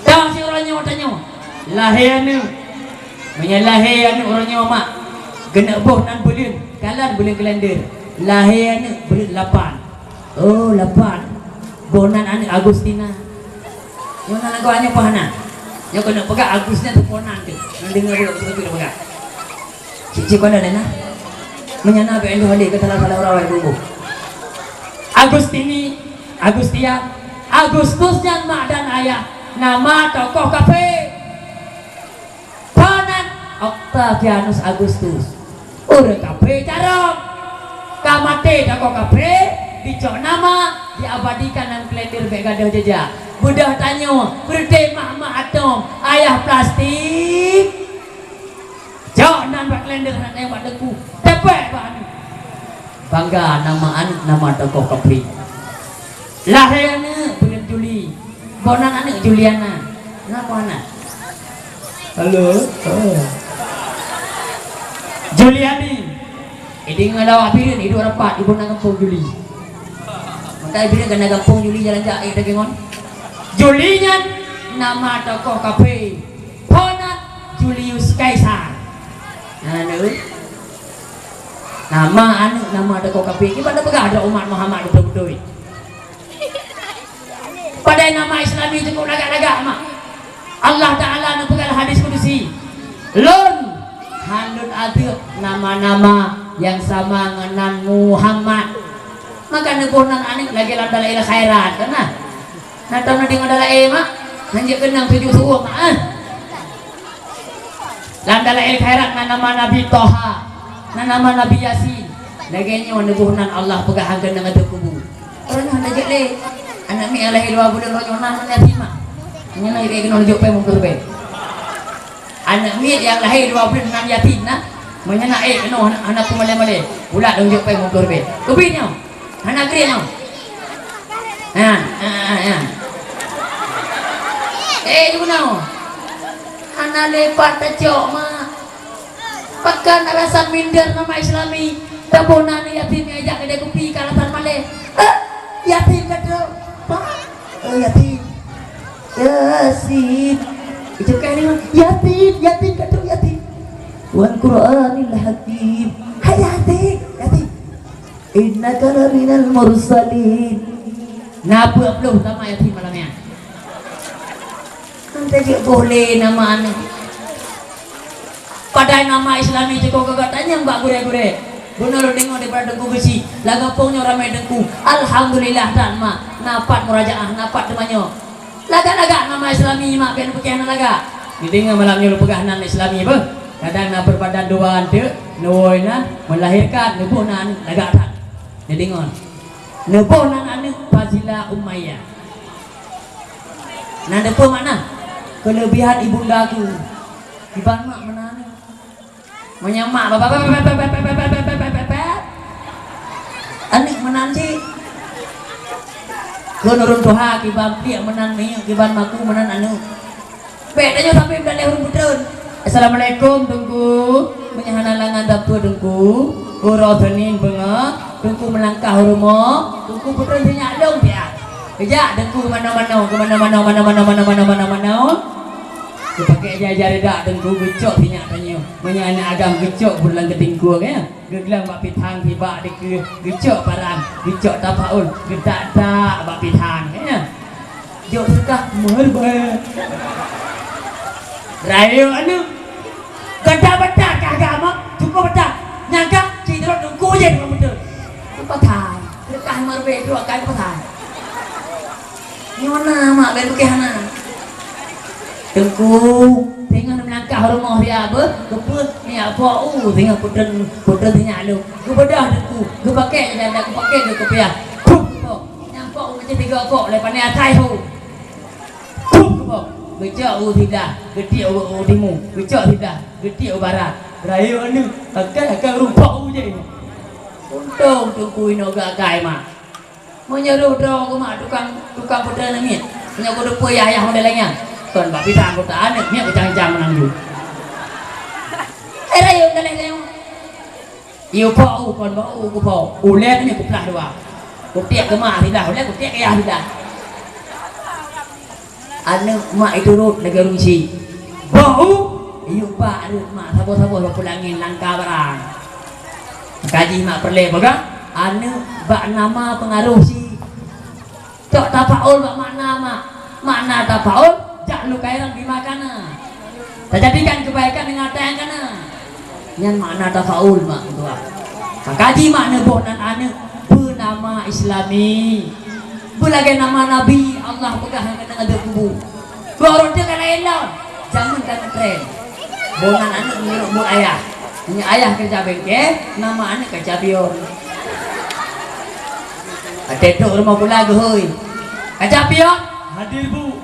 Tong si uroe nyoe tanyoe. Lahé aneuk. Meunyoe lahé aneuk uroe nyoe mak, keuneuk boh nan buleuen, kalon buleuen kalender. Lahé aneuk buleuen lapan. Oh, lapan. Boh nan aneuk Agustina. Nyoe nan lagoe nyoe paih na. Nyoe keuneuk peugah Agustina teuh poh nan teuh. Nyoe deungoe dulu beutôi-beutôi peugah. Cik-cik kon na. Meunyoe na bèk endoh lé keu salah-salah uroe bubuk. Agustini, Agustia, Agustus nyan mak dan ayah nama tokoh kafé. Phon nan Octavianus Agustus, ureueng kafé carông. Ka maté tokoh kafé, dicok nama, diabadikan lam kalender bèk gadôh jejak. Beudôh tanyoe, peureute mak-mak atong, ayah plastik. Cok nan bak kalender, hana tayang bak teungku. Tepèk bak aneuk. Bangga nama aneuk nama tokoh kafé. Lahé aneuk buleuen Juli. Boh nan aneuk Juliana. Nama aneuk? Halo. Oh. Juliani. Idéh ngon awak Bireuen iduek rapat, iboh nan gampông Juli. Maka Bireuen keunan gampông Juli jalan jak, eh, daging ngon. Juli nyan nama tokoh kafé. Phon nan Julius Kaisar. Nah, aneuk. Nama aneuk nama tokoh kafé. Kiban tapeugah droe umat Muhammad beutôi-beutôi. Padahai nama Islam nyoe cukôp lagak-lagak mak. Allah Taala neupeugah lam hadis kudusi, "Lôn hán lôn azeueb nama-nama nyang sama ngon nan Muhammad." Maka neuboh nan aneuk lagèe lam Dalail Khairat, kan nah? Na tom na deungö Dalail, mak? Hanjeuet keunong tujoh su'uem, ah. Lam Dalail Khairat na nama Nabi Toha, na nama Nabi Yasin. Lagèe nyoe neuboh nan Allah peugah han keunong ateueh kubu. Uroe nyoe hana jeuet lé. Aneuk miet nyang lahé dua buleuen uroe nyoe nan yatim, mak. Nyan na jeuet keunoe jok pèng limong ploh ribèe. Aneuk miet nyang lahé dua buleuen nan yatim na. Meunyoe na ék keunoe hana, hana peumalèe-malèe. Bulat lôn jok pèng limong ploh ribèe. Keubiet nyoe. Hana kriet nyoe. Ha, ha, ha, ha. Eh, jeuet keunoe. Hana lé pat tacok, mak. Pakon alasan minder nama Islami? Taboh nan yatim nyang jak keudè kupi ka alasan malèe. Eh, yatim ka trok. Pak, eh, yatim. Yasin. Itu kan ni, yatim, yatim ka trok yatim. Wal Qur'anil Hakim. Hai yatim, yatim. Innaka laminal mursalin. Na peuet ploh sama yatim malam nyan. Kan tajak boh lé nama aneuk. Padahai nama Islami cukôp gagah tanyong bak gurèe-gurèe. Bunoe lôn deungö daripada Teungku Geuchik, lam gampông nyoe ramè Teungku. Alhamdulillah that mak, na pat murajaah, na pat teumanyoe. Lagak-lagak nama Islami mak, bèk neupiké hana lagak. Neudeungö malam nyoe lôn peugah nan Islami beuh. Kadang na peubadan dua anteuk, neuwoe na, melahirkan, neuboh na aneuk, lagak that. Neudeungö. Neuboh nan aneuk Fazila Umayyah. Na teupeue makna? Keulebihan ibunda ku. Kiban mak meunan. Meunyoe mak, aneuk meunan cit. Keu ureueng tuha kiban pliek meunan, minyeuk kiban maku meunan aneuk. Bèk tanyoe sampai meudaleh ureueng peutreun. Assalamualaikum, Teungku. Meunyoe hana langan sapeue, Teungku. Uroe Seunin beungoh, Teungku meulangkah u rumoh, Teungku peutreun sinyak lôn siat. Geujak Teungku keu manoe-manoe, keu manoe-manoe, manoe-manoe, manoe-manoe, manoe-manoe. Geupakèk ija-ija ridak Teungku, geucok sinyak tanyoe. Meunyoe aneuk agam geucok bulan keutingkueng, ya. Geugeulang bak pithang sibak dikeue, geucok parang, geucok tapaul, geutak-tak bak pithang, ya. Jok seukah meuheureubeuet. Rayeuk aneuk. Gata batat kah agama, cukôp batat. Nyang ka, cit rot Teungku jih dua meter. Pathai. Deukah meuheureubeuet dua kali pathai. Nyoe na mak bèk peuké hana. Teungku, singoh meulangkah rumoh ria beuh, keupeue miak po u singoh peutreun, peutreun sinyak lôn. Geubeudôh Teungku, geupakèk janda, geupakèk geukupiah. Khup po. Nyang po u macam tiga po, lé pané asai ho. Khup po. Geucok u siblah, geutiek u, u timu. Geucok siblah, geutiek u barat. Rayeuk aneuk, akai-akai rumpok u jih. Untông Teungku inoe geuakai mak. Meunyoe droe keu mak tukang, tukang peutreun miet, meunyoe keu teupeu yah-yah model nyan, kon bak pithang kota aneuk miet geucang-cang meunan ju. Eh, rayeuk daleh lewat. Yue po u, kon po u, ku po. Ulèe nyoe kuplah dua. Kutiek keu mak siblah, ulèe kutiek keu yah siblah. Aneuk mak iturot lagèe ureueng chik. Boh u, iyup bak rot mak saboh-saboh lom peulangèe langka barang. Kaji mak peureulèe peugah, aneuk bak nama peungaroh chik. Cok tafaul bak makna mak. Makna tafaul, jak lukai rang bima kana. Tajadikan keubaikan deungon harta nyang kana. Nyan makna tafaul mak meutuah. Maka jimak neuboh nan aneuk beunama Islami. Beulagèe nama Nabi Allah peugah nyang keuneuk lam kubu. Dua ureueng teuk ka laén lom. Jameun ka ngetren. Boh nan aneuk meunurot buet ayah. Meunyoe ayah keureuja bengke, nama aneuk Kaca Pion. Até trok rumoh pula geuhôi. Kaca Pion, hadir bu.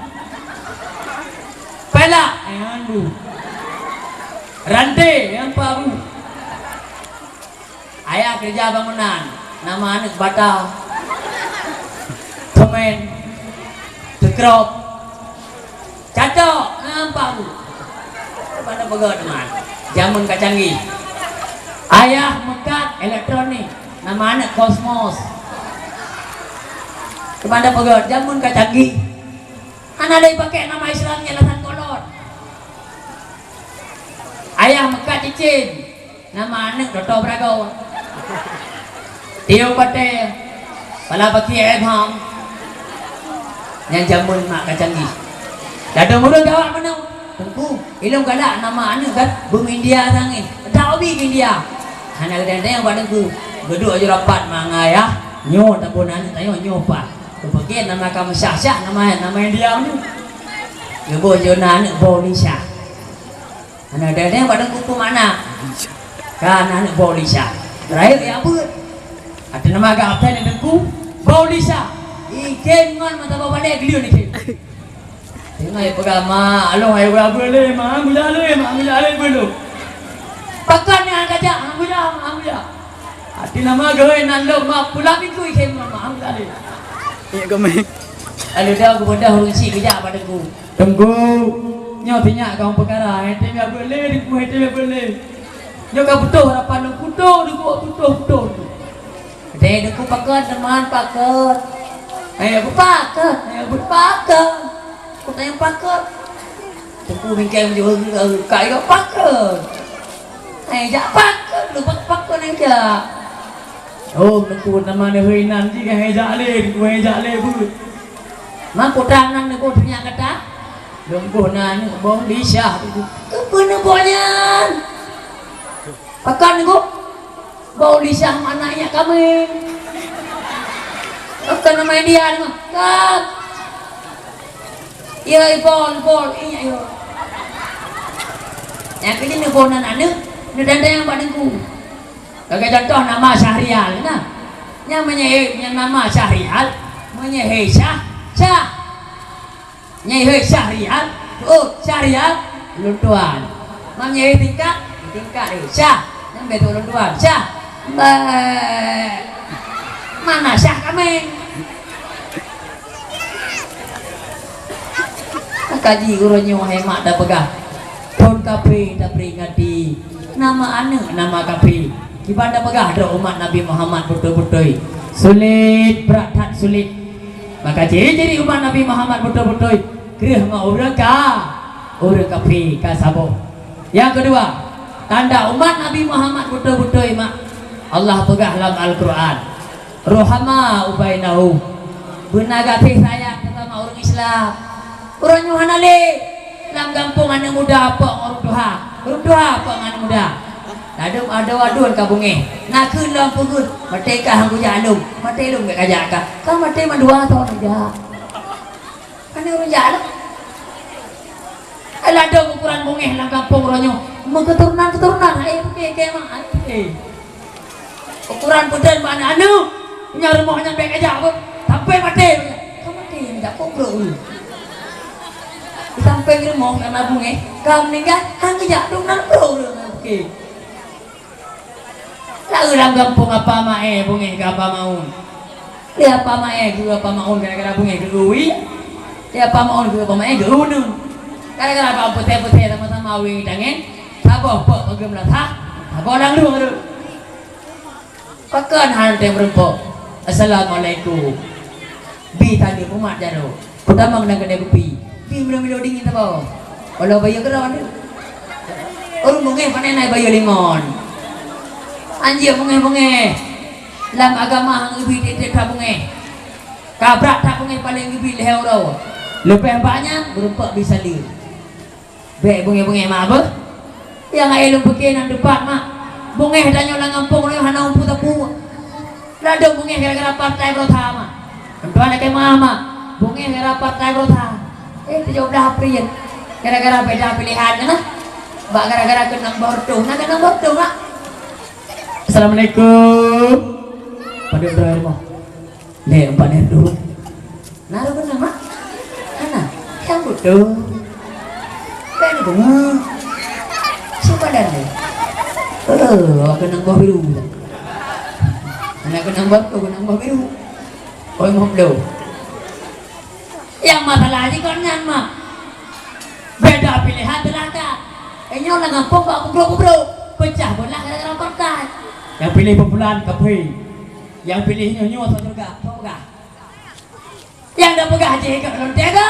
Pelak, eh, han bu. Ranté, eh, pat bu. Ayah keureuja bangunan, nama aneuk Bata, Teumèn, Teukrop, Catok, eh, pat bu. Pada peugah teuma, jameun ka canggih. Ayah meukat elektronik, nama aneuk Kosmos. Pada peugah, jameun ka canggih. Hana lé pakai nama Islam nyan alasan kolot. Ayah meukat cicém, nama aneuk Toto Brago. Tio Pate, pala baki Ebham. Nyan jameun mak ka canggih. Ladôm ureueng jaweueb meunoe, "Teungku, ilôn galak nama aneuk kan beung India sangén. Dak ubi keu India." Hana geudang-dang bak teungku. Geuduek aju rapat mangat ayah. Nyoe taboh na aneuk tanyoe nyoe pat. Kupeugét nama ka meusyah-syah nama, nama India nyoe. Geuboh jona aneuk Bau Lisa. Hana deh-deh bak teungku peue makna. Ka na aneuk Bau Lisa. Rayeuk ya beuet. Ateueh nama geuh absen teungku Bau Lisa. Ikhem ngon mata bau balek geulion ikhem. Teungoh peugah, "Mak, along hai uroe beuet lé, mak, han kujak lé, mak, han kujak lé beuet lôn." "Pakon nyan kajak, han kujak, han kujak." Até nama geuh nan lom, mak, pulang minggu ikhem ngon mak, han kujak lé. Iya, kami. Lalu dah geubeudôh ureueng chik geujak bak teungku. "Teungku, nyoe sinyak kong peukara, hai tem jak beuet lé, teungku, hai tem jak beuet lé." Nyoe ka putôh harapan lôn, putôh, teungku, putôh, putôh. Deh, teungku pakon, teuma pakon. Hai, aku pakon, hai, aku pakon. Kutanyong pakon. Teungku bingkai meujeuet, ka ijak pakon. Hai, jak pakon, lu pakon nyang jak. Oh, teungku nama neuhôi nan jih, hai jak lé, teungku hai jak lé beuet. Mak kutanyong nan neuboh sinyak gata. Lôn boh na aneuk Bau Lisa teungku. Keupeue neuboh nyan? Pakon teungku? Bau Lisa makna inyak kameng. Bukan nama India ni mah. Kan. Ya, ibol, ibol, inyak yo. Nyang keuneuk neuboh nan aneuk, neudandang bak teungku. Lagèe contoh nama Syahrial, nah. Nyang meunyoe nyang nama Syahrial, meunyoe Syah, Syah. Nyan hei Syahrial, oh, Syahrial, ulôn tuan. Mam nyan hei tingkat, tingkat hei Syah. Nyan beutôi ulôn tuan, Syah. Mbak, mana Syah kameng? Maka jih uroe nyoe hai mak tapeugah, phon kaphé taperingati, nama aneuk nama kaphé. Kiban tapeugah droe umat Nabi Muhammad beutôi-beutôi. Sulet, brat that sulet. Maka ciri-ciri umat Nabi Muhammad beutôi-beutôi kreueh ngon ureueng ka, ureueng kaphé ka saboh. Nyang keudua, tanda umat Nabi Muhammad beutôi-beutôi mak, Allah peugah lam Al-Qur'an, "Ruhama ubainahum." Beuna gaséh sayang sesama ureueng Islam. Uroe nyoe hana lé. Lam gampông aneuk muda pok ngon ureueng tuha, ureueng tuha pok ngon aneuk muda. Ladôm adoe-adoe ka beungéh. Na kheun lom peugeuet, maté kah han kujak lom, maté lom bèk kajak kah. Ka maté mandua soe neujak. Kan ureueng jak lom. Ai ladôm ukuran beungéh lam gampông uroe nyoe. Meuketurunan-keturunan hai pike keu mak, hai pike. Ukuran peudeueng bak aneuk-aneuk, nyang rumoh nyan bèk kajak beuh, sampai maté. Ka maté nyang jak kok brok dulu. Di sampéng rumoh nyang na beungéh, ka meuninggai, han geujak dong nan brok dulu. Oke. Lalu lam gampông apa maé beungéh keu apa maun. Lé apa maé keu apa maun gara-gara beungéh keu uwi. Lé apa maun keu apa maé keu uneun. Gara-gara bak peuté-peuté sama-sama uwi tangen, saboh pok pageum lasah, saboh lam lueng dulu. Pakon han tém meurumpok. Assalamualaikum. Bi tadi umat jaroe. Kutamong dan kedai kupi. Bi milo-milo dingin teubo. Walau bayeue keudroe tu. Ureueng beungéh pane na bayeue limon. Anjir beungéh-beungéh. Lam agama han geubi tiep-tiep that beungéh. Ka brat that beungéh paleng geubi lhèe uroe. Leubeh bak nyan meurumpok bi saleuem. Bèk beungéh-beungéh mak beuh. Nyang hai lôn pike nan teupat mak. Beungéh tanyoe lam gampông nyoe hana umpu tapue. Ladôm beungéh gara-gara partai beurota mak. Meutuah lakèe meu'ah mak. Beungéh gara-gara partai beurota. Eh, tujoh blah April. Gara-gara beda pilehan kan lah. Bak gara-gara keunong boh reutôh. Na keunong boh reutôh mak. Assalamualaikum. Padum droe rumoh. Lé empat lé dua. Na roh keunong mak? Hana. Nyang beutôi. Lé ni bunga. Siapa dah ni? Oh, keunong boh biru. Hana keunong boh tu, keunong boh biru. Oi, moh bloe. Nyang masalah jih kon nyan mak. Beda pilehan teulaka. Eh, nyoe lam gampông bak kubroe-kubroe. Pecah beulah gara-gara partai. Nyang piléh Fulan kaphé. Nyang piléh nyoe, nyoe soe syeuruga, soe peugah. Nyang tapeugah jih gak lôn teuga.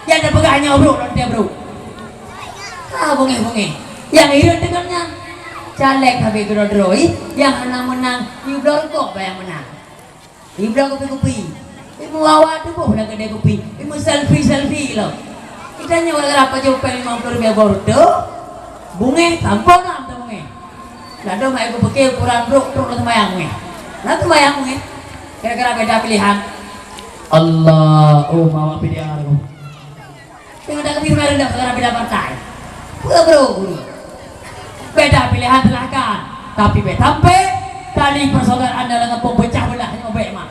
Nyang tapeugah nyoe brok lôn teuga brok. Ka beungéh-beungéh. Nyang hireuen deungon nyan. Caleg habéh keudroe-droe, nyang hana meunang, yue bloe rukok bak nyang meunang. Yue bloe kupi-kupi. Yue meuwawa tuboh lam keudè kupi. Yue meuselfie-selfie lom. Geutanyoe gara-gara pajoh péng limong ploh ribèe boh reutôh, beungéh sampoe na meuteumé. Ladôm hai kupike ukuran brok trok lam seumayang beungéh. Na seumayang beungéh. Gara-gara beda pilihan. Allah, oh, mawak P D R. Tengok dak kami rendah gara-gara beda partai. Peue bro guru? Beda pilihan silahkan, tapi bèk sampai tali persaudaraan dalam gampông pecah beulah nyoe bèk mak.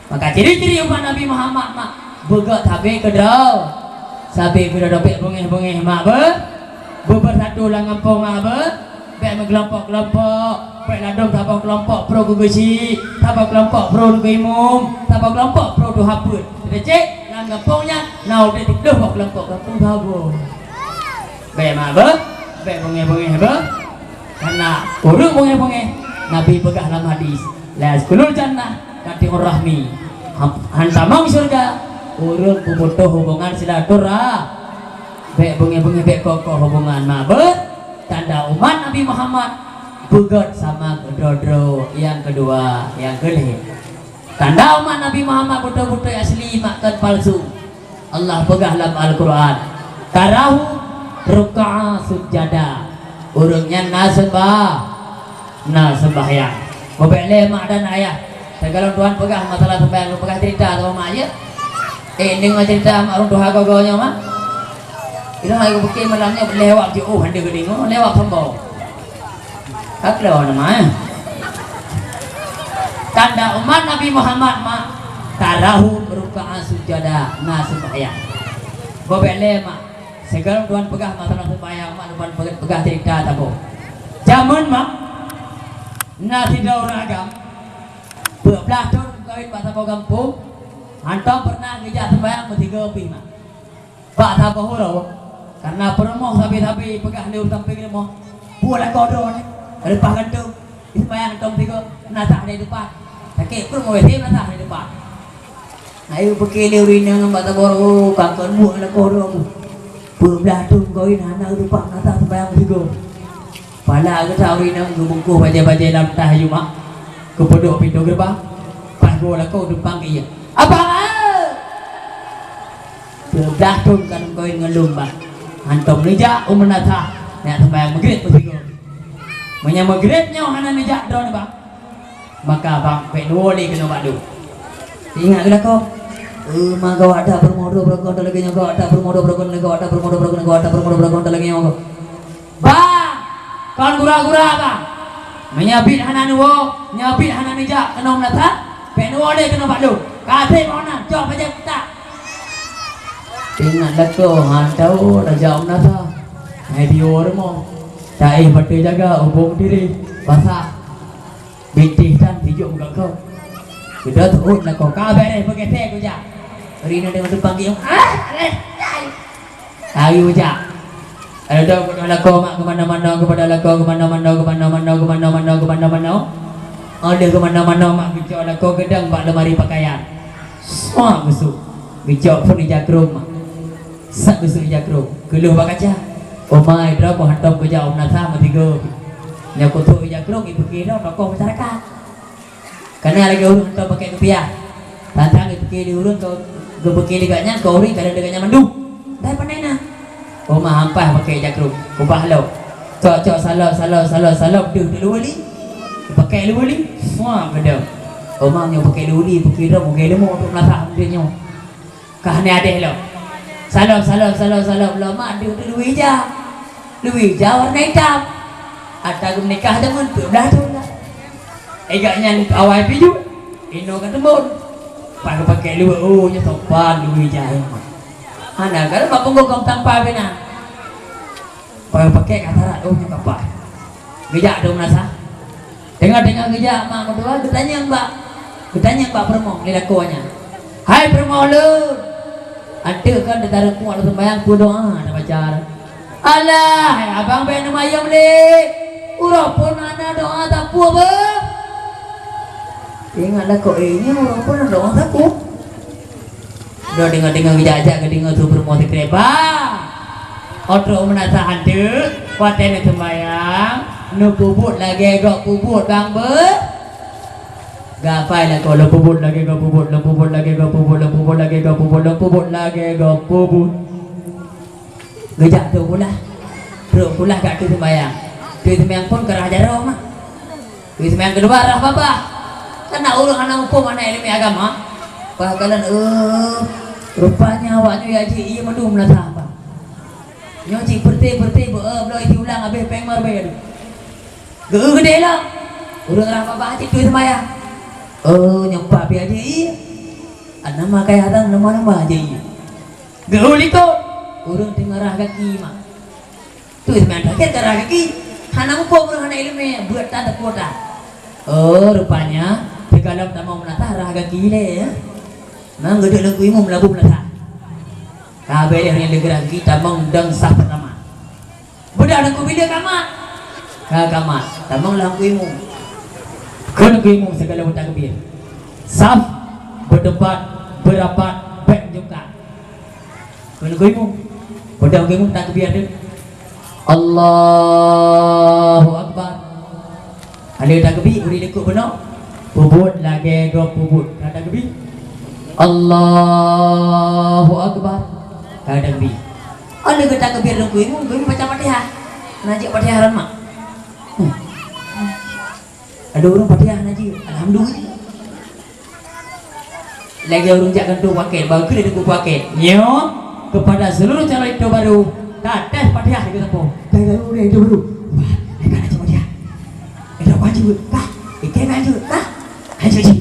Maka ciri-ciri umat Nabi Muhammad mak beugöt sabe keudroe, sabe keudroe bèk beungéh-beungéh mak beuh, beubersatu lam gampông mak beuh. Bèk meukelompok-kelompok, bèk ladôm saboh kelompok pro keu geuchik, saboh kelompok pro keu imum, saboh kelompok pro tuha peuet. Teucék lam gampông nyan na udép siplôh boh kelompok gampông saboh. Bèk mak beuh, bèk beungéh-beungéh beuh. Karena ureueng beungéh-beungéh, Nabi peugah lam hadis, "La yadkhulul jannah qati'ur rahmi." Han, han tamong syeuruga ureueng peuputôh hubungan silaturah-, bèk beungéh-beungéh, bèk koh-koh hubungan mak beuh. Tanda umat Nabi Muhammad beugöt sama keudroe-droe. Nyang keudua, nyang keulhèe, tanda umat Nabi Muhammad beutôi-beutôi asli mak kon palsu. Allah peugah lam Al-Qur'an, "Tarahum ruk'an sujada." Ureueng nyan na seumbah, na seumbahyang. Mubèk lé mak dan ayah. Sigohlom Tuhan peugah masalah seumbahyang, peugah cerita sama mak, ya? Eh, deungoe cerita mak ureueng tuha goe-goe nyoe mak. Ilôn hai kupike malam nyoe lewat je, oh, hana geudeungoe, lewat sombong. Ka keudroe nama, eh? Tanda umat Nabi Muhammad mak, tarahum ruk'an sujada, na seumbahyang. Mubèk lé mak. Sigohlom Tuhan peugah masalah seumbahyang mak, Tuhan peugah cerita saboh. Jameun mak, na sidroe ureueng agam, peuet blah thôn kawin bak saboh gampông, hantom peureunah geujak seumbahyang meusigoe pih mak. Bak saboh uroe, karena peurumoh sabe-sabe peugah lé ureueng sampéng rumoh, "Peue lakoe droeneuh, leupah gantong, jiseumbahyang hantom sigoe, meunasah di depan." Sakét peuet meuwéh meunasah di depan. Ayo peuke lé ureueng inong bak saboh uroe, ka kon buet lakoe droe. Peuet blah thôn kawin hana geutupat meunasah seumbahyang sigoe. Pala geutak ureueng inong geubungkôh bajèe-bajèe lam tah jumat, geupeudok pintoe geureubang, pas goe lakoe dumpang keu ie. "Abang, a!" Peuet blah thôn ka lôn kawin ngon lôn, bang. Hantom neujak u meunasah, neujak seumbahyang Maghrib meusigoe. Meunyoe Maghrib nyoe hana neujak droeneuh, bang, maka bang bèk neuwoe lé keunoe bak lôn. Ingat keu lakoe, eh, ma gawat that peurumoh droe beureugon lagèe nyoe, gawat that peurumoh droe beureugon, gawat that peurumoh droe beureugon, gawat that peurumoh droe beureugon lagèe nyoe. Bang, kon gura-gura, bang. Meunyoe biet hana neuwoe, nyoe biet hana neujak keunoe meunasah, bèk neuwoe lé keunoe bak lôn. Ka sép meunan, cok bajèe peutak. Ingat lakoe, han tao raja meunasah. Hai dio rumoh. Taéh batèe jaga ubông diri. Basah. Bintéh tan sijok meugagoe. Keudroe teuôt lakoe ka bèrèh beugesé kujak. Rina deungon teupang gieng, ah, eh, ai. Lari kujak. Adoe keunoe lakoe mak keumanö-manö, keupada lakoe keumanö-manö, keumanö-manö, keumanö-manö, keumanö-manö. Óh lheueh keumanö-manö mak geucok lakoe geudong bak leumari pakaian. Sua geusuk. Geucok pun ija krông mak. Sak geusuk ija krông, keuleuh bak kaca. Omai, droe boh hantom keujak u meunasah meusigoe. Nyoe kutrok ija krông, ipike droe tokoh masyarakat. Kana lagèe ureueng hantom pakèk kupiah. Tantang ipike lé ureueng keu, geupike lé gobnyan keu ureueng ka lheueh gobnyan mandum. Dai pandai na. Oma hampah pakèk ija krông, kubah lom. Cok-cok salop, salop, salop, salop, deuh, deuh luweue li. Pakèk luweue li, sua keudong. Oma nyoe pakèk luweue li, pakèk droe, pakèk leumo, untuk meunasah mungken nyoe. Ka hana adeh lom. Salop, salop, salop, salop, lom mak deuh teuh luweue ija. Luweue ija warna itam. Ata geumeunikah jameun peuet blah thôn dah. Ija nyan awai pih jeuet. Inoe ka teumbon. Pat geupakèk luweue, oh, nyoe sopan luweue ija nyoe mak. Hana, ka lheueh bak punggông gom tampa bina. Payah pakèk ka sarat, oh, nyoe ka paih. Geujak dong meunasah. Teungoh-teungoh geujak mak meutuah, geutanyong bak, geutanyong bak peurumoh lé lakoe nyan, "Hai peurumoh lôn, ateueh kon teutareueng kuat lôn seumbahyang, peue doa tabaca?" "Alah, hai abang bèk neumayôm lé. Uroe phôn hana doa sapeue beuh." Ingat lakoe, eh, nyoe uroe phôn hana doa sapeue. Droe deungoe-deungoe geujak-jak geudeungoe su peurumoh sikrek, "Bah, oh trok u meunasah hanteuk, watèe neuseumbahyang, neupeubuet lagèe gob peubuet bang beuh." Gafai lakoe, "Lôn peubuet lagèe gob peubuet, lôn peubuet lagèe gob peubuet, lôn peubuet lagèe gob peubuet, lôn peubuet lagèe gob peubuet." Geujak trok pulah. Trok pulah ka teuk seumbahyang. Teuk seumbahyang phôn ka rhah jaroe mah. Teuk seumbahyang keudua rhah babah. Kana ureuëng hana muphom hana iéleumé agama, bah kalon, eh, rupanya awaknyoe ya jih ié mandum meunasah bah. Nyoe cit peureuté-peureuté beu, eh, bloe jiulang habéh péng marbée deuh. Geu-eu geudeh lom. Ureuëng rhah babah cit tuet seumayang. Oh, nyoe pat pih aja ié. Ana ma kaya dang nama-nama aja ié. Geu-eu likot. Ureuëng teungoh rhah gaki mak. Tuet seumayang terakhir ka rhah gaki. Hana muphom ureuëng hana iéleumé, buet tan teupeue tan. Oh, rupanya teugalom tamong meunasah rhah gaki ilée, ya. Mang geuduek lam kuimu meulabu meunasah. Ka habéh lheueh nyan lé geurhah gaki tamong dong saf peurtama. Beudah Teungku Bilé ka mat. Ka, ka mat. Tamong lam kuimu. Kheun kuimu sigala beutakbir. Saf, beuteumpat, beurapat, bék meujungkat. Kheun kuimu. Beudah kuimu takbir deuh. Allahu Akbar. Aleuh takbir, ureuëng likot bunoe. Peubuet lagée gob peubuet. Ka takbir. Allahu Akbar. Ka takbir. Aleuh geutakbir lam kuimu, kuimu baca Fatihah. Na jeuet Fatihah ran mak. Hmm. Ada ureuëng Fatihah na jeuet. Alhamdulillah. Lagée ureuëng jak keunoe paket, bah keuneuk teupeu paket. Nyoe kepada seluruh calon intu baru, tates Fatihah di keusapo. Calon intu baru. Wah, mereka nak cuba dia. Ada apa cuba? Kah? Ikan nak cuba? Kah? Hai cuci.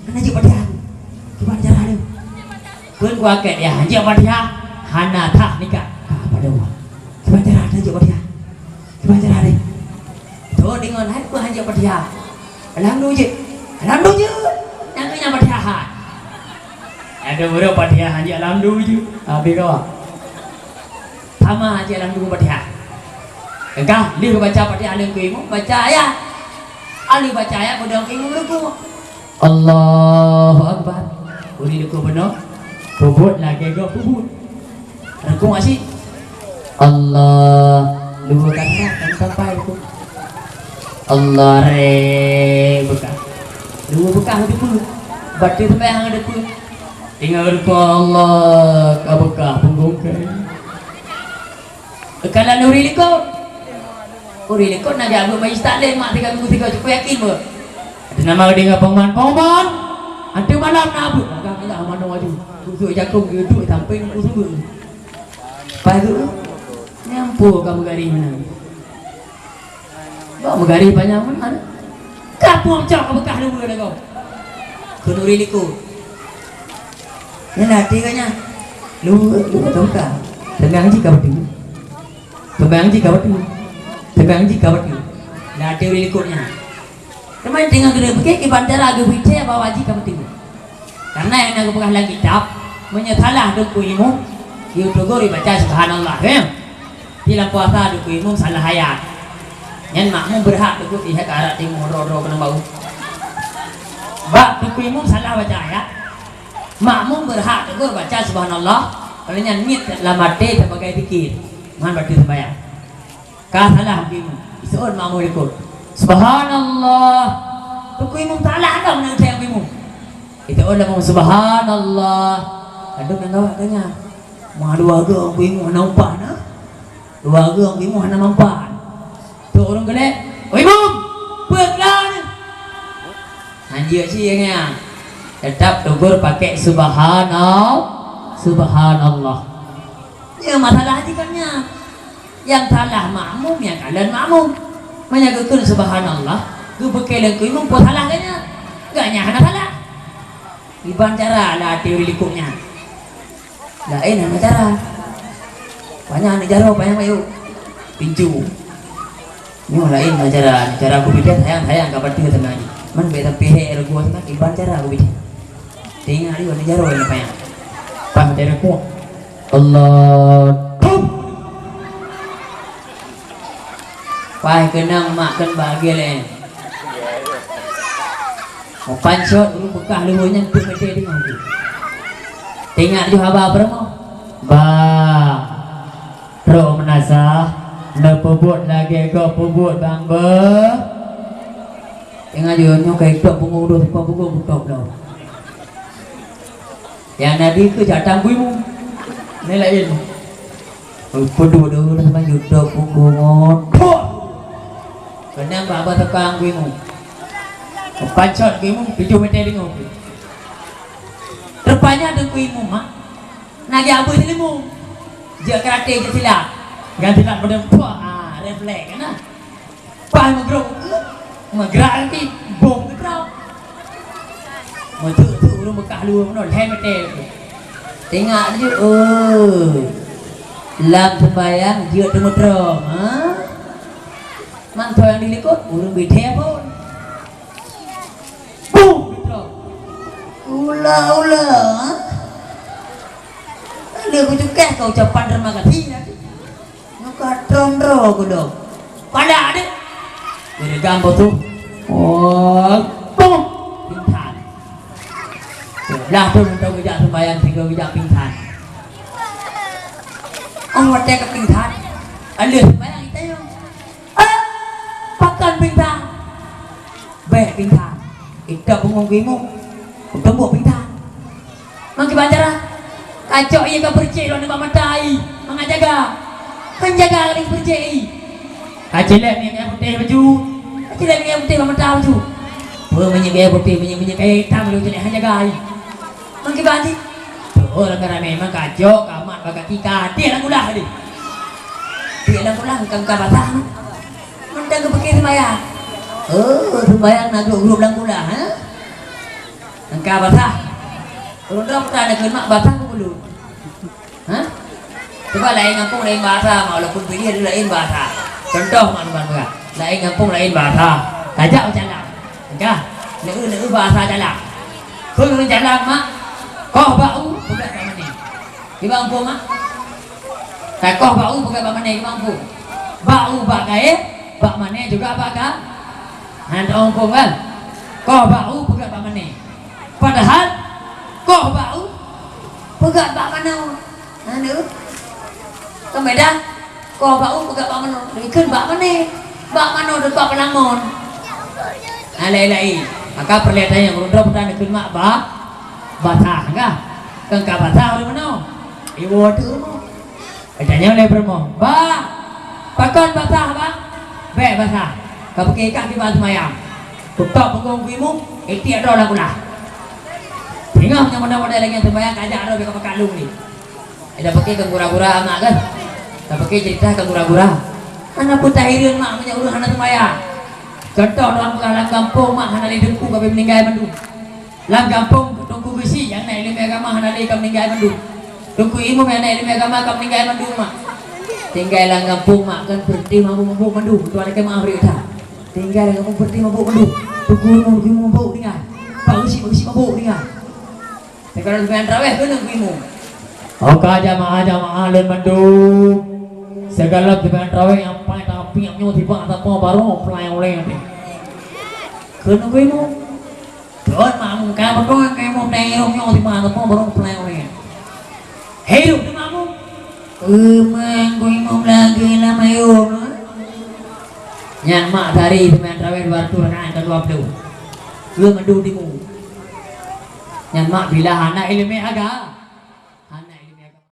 Mana cuba Fatihah? Cuba cara dia. Pun kuaket ya, hanjeuet Fatihah, hana tah nikah. Ka pada Allah. Cuba cara hanjeuet Fatihah. Cuba cara deh. Tu dengan hai pun hanjeuet Fatihah. Alhamdulillah. Alhamdulillah. Nyang keu nyang Fatihah. Ada baru Fatihah hanjeuet alhamdulillah. Habis kau. Sama aja alhamdulillah Fatihah. Enggak, dia baca Fatihah alhamdulillah, baca ayat. Alhamdulillah baca ayat, udah alhamdulillah rukuk. Allahu Akbar. Uri leuko beuna. Peubuet lagée gob peubuet. Rukuk asyik. Allah. Dua kata, kan sampai rukuk. Allah re bekah. Dua bekah depan. Baca sampai hang depan. Tinggal rukuk Allah ka bekah punggung ke. Kala nuri likot. Uri likot na jak beuet majlis taklim mak tiga minggu tiga cukup yakin beuet. Ada nama dengan pengumuman-pengumuman. Antu malam na beuet. Agak-agak mano aju. Kusuk jakong geuduk sampai nunggu sungguh. Pas tu, nyampu ka meugari mana. Bak meugari panyang mana. Ka puang cok ka beukah dua dah kau. Keu nuri likot. Nyan hati ka nyan. Lu, lu ka buka. Teungang jih ka beutôi. Teungang jih ka beutôi. Teungang jih ka beutôi. Nah, teori likot nyan. Teuma teungoh geuneuk pike kiban cara geubri thée bahwa jih ka beutôi. Karena nyang na geupeugah lam kitab, meunyoe salah Teungku Imum, geuteugur baca subhanallah, kan? Di lam puasa Teungku Imum salah ayat. Nyan makmum beurhak tegur sihat arak timu ro-ro keuneuk bau. Bak Teungku Imum salah baca ayat, makmum beurhak tegur baca subhanallah, oleh nyan niet lam até sebagai zikir. Ngon baca sembahyang. Ka salah Teungku Imum. Iseuôt makmum likot. Subhanallah. Teungku Imum salah dah meunang Teungku Imum. Iseuôt lom subhanallah. Kadang nyang gawat tanya. Mah dua geuh Teungku Imum hana umpan, ha? Dua geuh Teungku Imum hana mampan. Tu ureuëng keulek, "Oi Imum, peue keulan?" Hanjeuet cit nyan. Tetap tegur pakai subhanal-, subhanallah. Ya, masalah jih kan nyan. Nyang salah makmum, nyang kalon makmum. Meunyoe geukheun subhanallah, geupeuke lé Teungku Imum, peue salah geuh nyan? Geuh nyan hana salah. Iban cara lah teori likot nyan. Laén hana cara. Panyang aneuk jaroe, panyang bayu. Pincu. Nyoe laén cara, cara geubidan sayang-sayang ka bateue teuma jih. Man bék sampoe hé rugoe teuma iban cara geubidan. Teuingat lé aneuk jaroe nyang panyang. Pas dari kuah. Allah. Tup. Pai keunong mak kheun bahagia lé. Mupan sot ureuëng beukah luweue nyan peuet meudeh deungoe. Teuingat laju haba peurumoh. Ba. Trok meunasah, neupeubuet lagée gob peubuet bang beuh. Teuingat laju nyoe kai tok pungo udoe, tukang pungo butôk dah. Nyang na dikeue jak tam bui mu. Nyan laén. Peuduek dulu teuma juta punggung ngon. Puh! Keunong bak abah tukang bui mu. Pancot Teungku Imum tujoh mètè lingoh. Rupanya Teungku Imum, ha? Na geujak beuet seuleumong. Jeuet karate, jeuet silat. Nyan silat model puak, ah, refleks kan, ah. Paih meugrok, meugerak lagi, bom keudroe. Meuteuk-teuk ureueng beukah luweue meunoe, lhèe mètè. Tengok laju, oh. Lam seumbahyang jeuet teumeutrông, ha? Mantong nyang di likot, ureueng beuthèe phôn. Bum! Ula-ula, ha? Lé kucukeh kau ucapan terima kasih tadi. Muka trom droe ku dong. Pada deh. Geudegam boh tu. Oh, bum! Pingsan. Blah tu mantong geujak seumbahyang, sigoe geujak pingsan. Oh, watèe ka pingsan. Aleuh seumbahyang itayong. Ah, pakon pingsan? Bèk pingsan. Itôb punggong Teungku Imum. Uteumbok pingsan. Mang kiban cara? Kacok ie ka peureujek lôn nibak mata ie. Mangat jaga. Kan jaga lagèe peureujek ie. Kacilek minyeuk kayèe putéh baju. Kacilek minyeuk kayèe putéh bak mata baju. Peue minyeuk kayèe putéh, minyeuk, minyeuk kayèe itam lôn cilek han jaga ie. Mang kiban cit? Tuh, ureueng ramè memang kacok, kamat bak kaki, ka tiek lam kulah tadi. Tiek lam kulah, bukan ka basah. Mantong geupike seumbahyang. Oh, seumbahyang na grup-grup lam kulah, ha? Angka basah. Ureueng droe peugah na keuneuk basah peue peue. Ha? Cuba laén gampông laén bahasa, walaupun Pidie laén bahasa. Contoh mak lôn peugah. Laén gampông laén bahasa. Tajak u Calang. Angka. Neu-eu, neu-eu bahasa Calang. Kheun ureueng Calang mak. Koh bak u, peugah bak mané. Kiban gampông mak. Takoh bak u peugah bak mané, kiban gampông. Bak u bak kayèe, bak mané juga bak ka. Hana tamuphom kan? Koh bak u peugah bak mané. Padahal koh bak u peugah bak manoe. Hana. Kan beda? Koh bak u peugah bak manoe. Dikheun bak mané. Bak manoe deuh bak peulamon. Alai-alai. Maka peureulèe tanyong, ureueng droe peugah dikheun mak bak basah, kan? Kan ka basah ureueng manoe. Iwoe teuh rumoh. Geutanyoe lé peurumoh, "Bah, pakon basah, Bah?" "Bèk basah, ka pike kah kiban seumayang." Kutôb punggong Teungku Imum, itiek droe lam kulah. Singoh nyang model-model lagèe seumayang, kajak droe bèk ka pakat lôn lé. Ida pike keu gura-gura amat kan? Ka pike ceurita keu gura-gura. Hana peue tahireuen mak meunyoe ureueng hana seumayang. Contoh, droe peugah lam gampông mak hana lé teungku ka bèk meuninggai mandum. Lam gampông Teungku Geuchik nyang na ileumèe agama hana lé ka meuninggai mandum. Teungku Imum nyang na ileumèe agama ka meuninggai mandum mak. Tinggai lam gampông mak kan beureuti mabök-mabök mandum. Tuan lakèe meu'ah bri that. Tinggai lam gampông beureuti mabök mandum. Teungku Imum, Teungku Imum mabök tinggai. Pak Geuchik, Pak Geuchik mabök tinggai. Sigohlom seumayang tarawèh keuneuk Teungku Imum. Oke jamaah-jamaah lôn mandum. Sigohlom seumayang tarawèh nyang paléng tapi nyang nyoe tiba ataupun barô peulai ulèe teuh. Keuneuk Teungku Imum. Thon makmum ka beutôi keu imum dan hirup nyoe teuma teupeu barô peulai ulèe. Hirup di makmum. Eumang ku imum lagèe lam ayôm. Nyan mak tari seumayang tarawèh dua reutôh rakaat ka dua ploh. Keu mandum timu. Nyan mak bila hana ileumèe agama.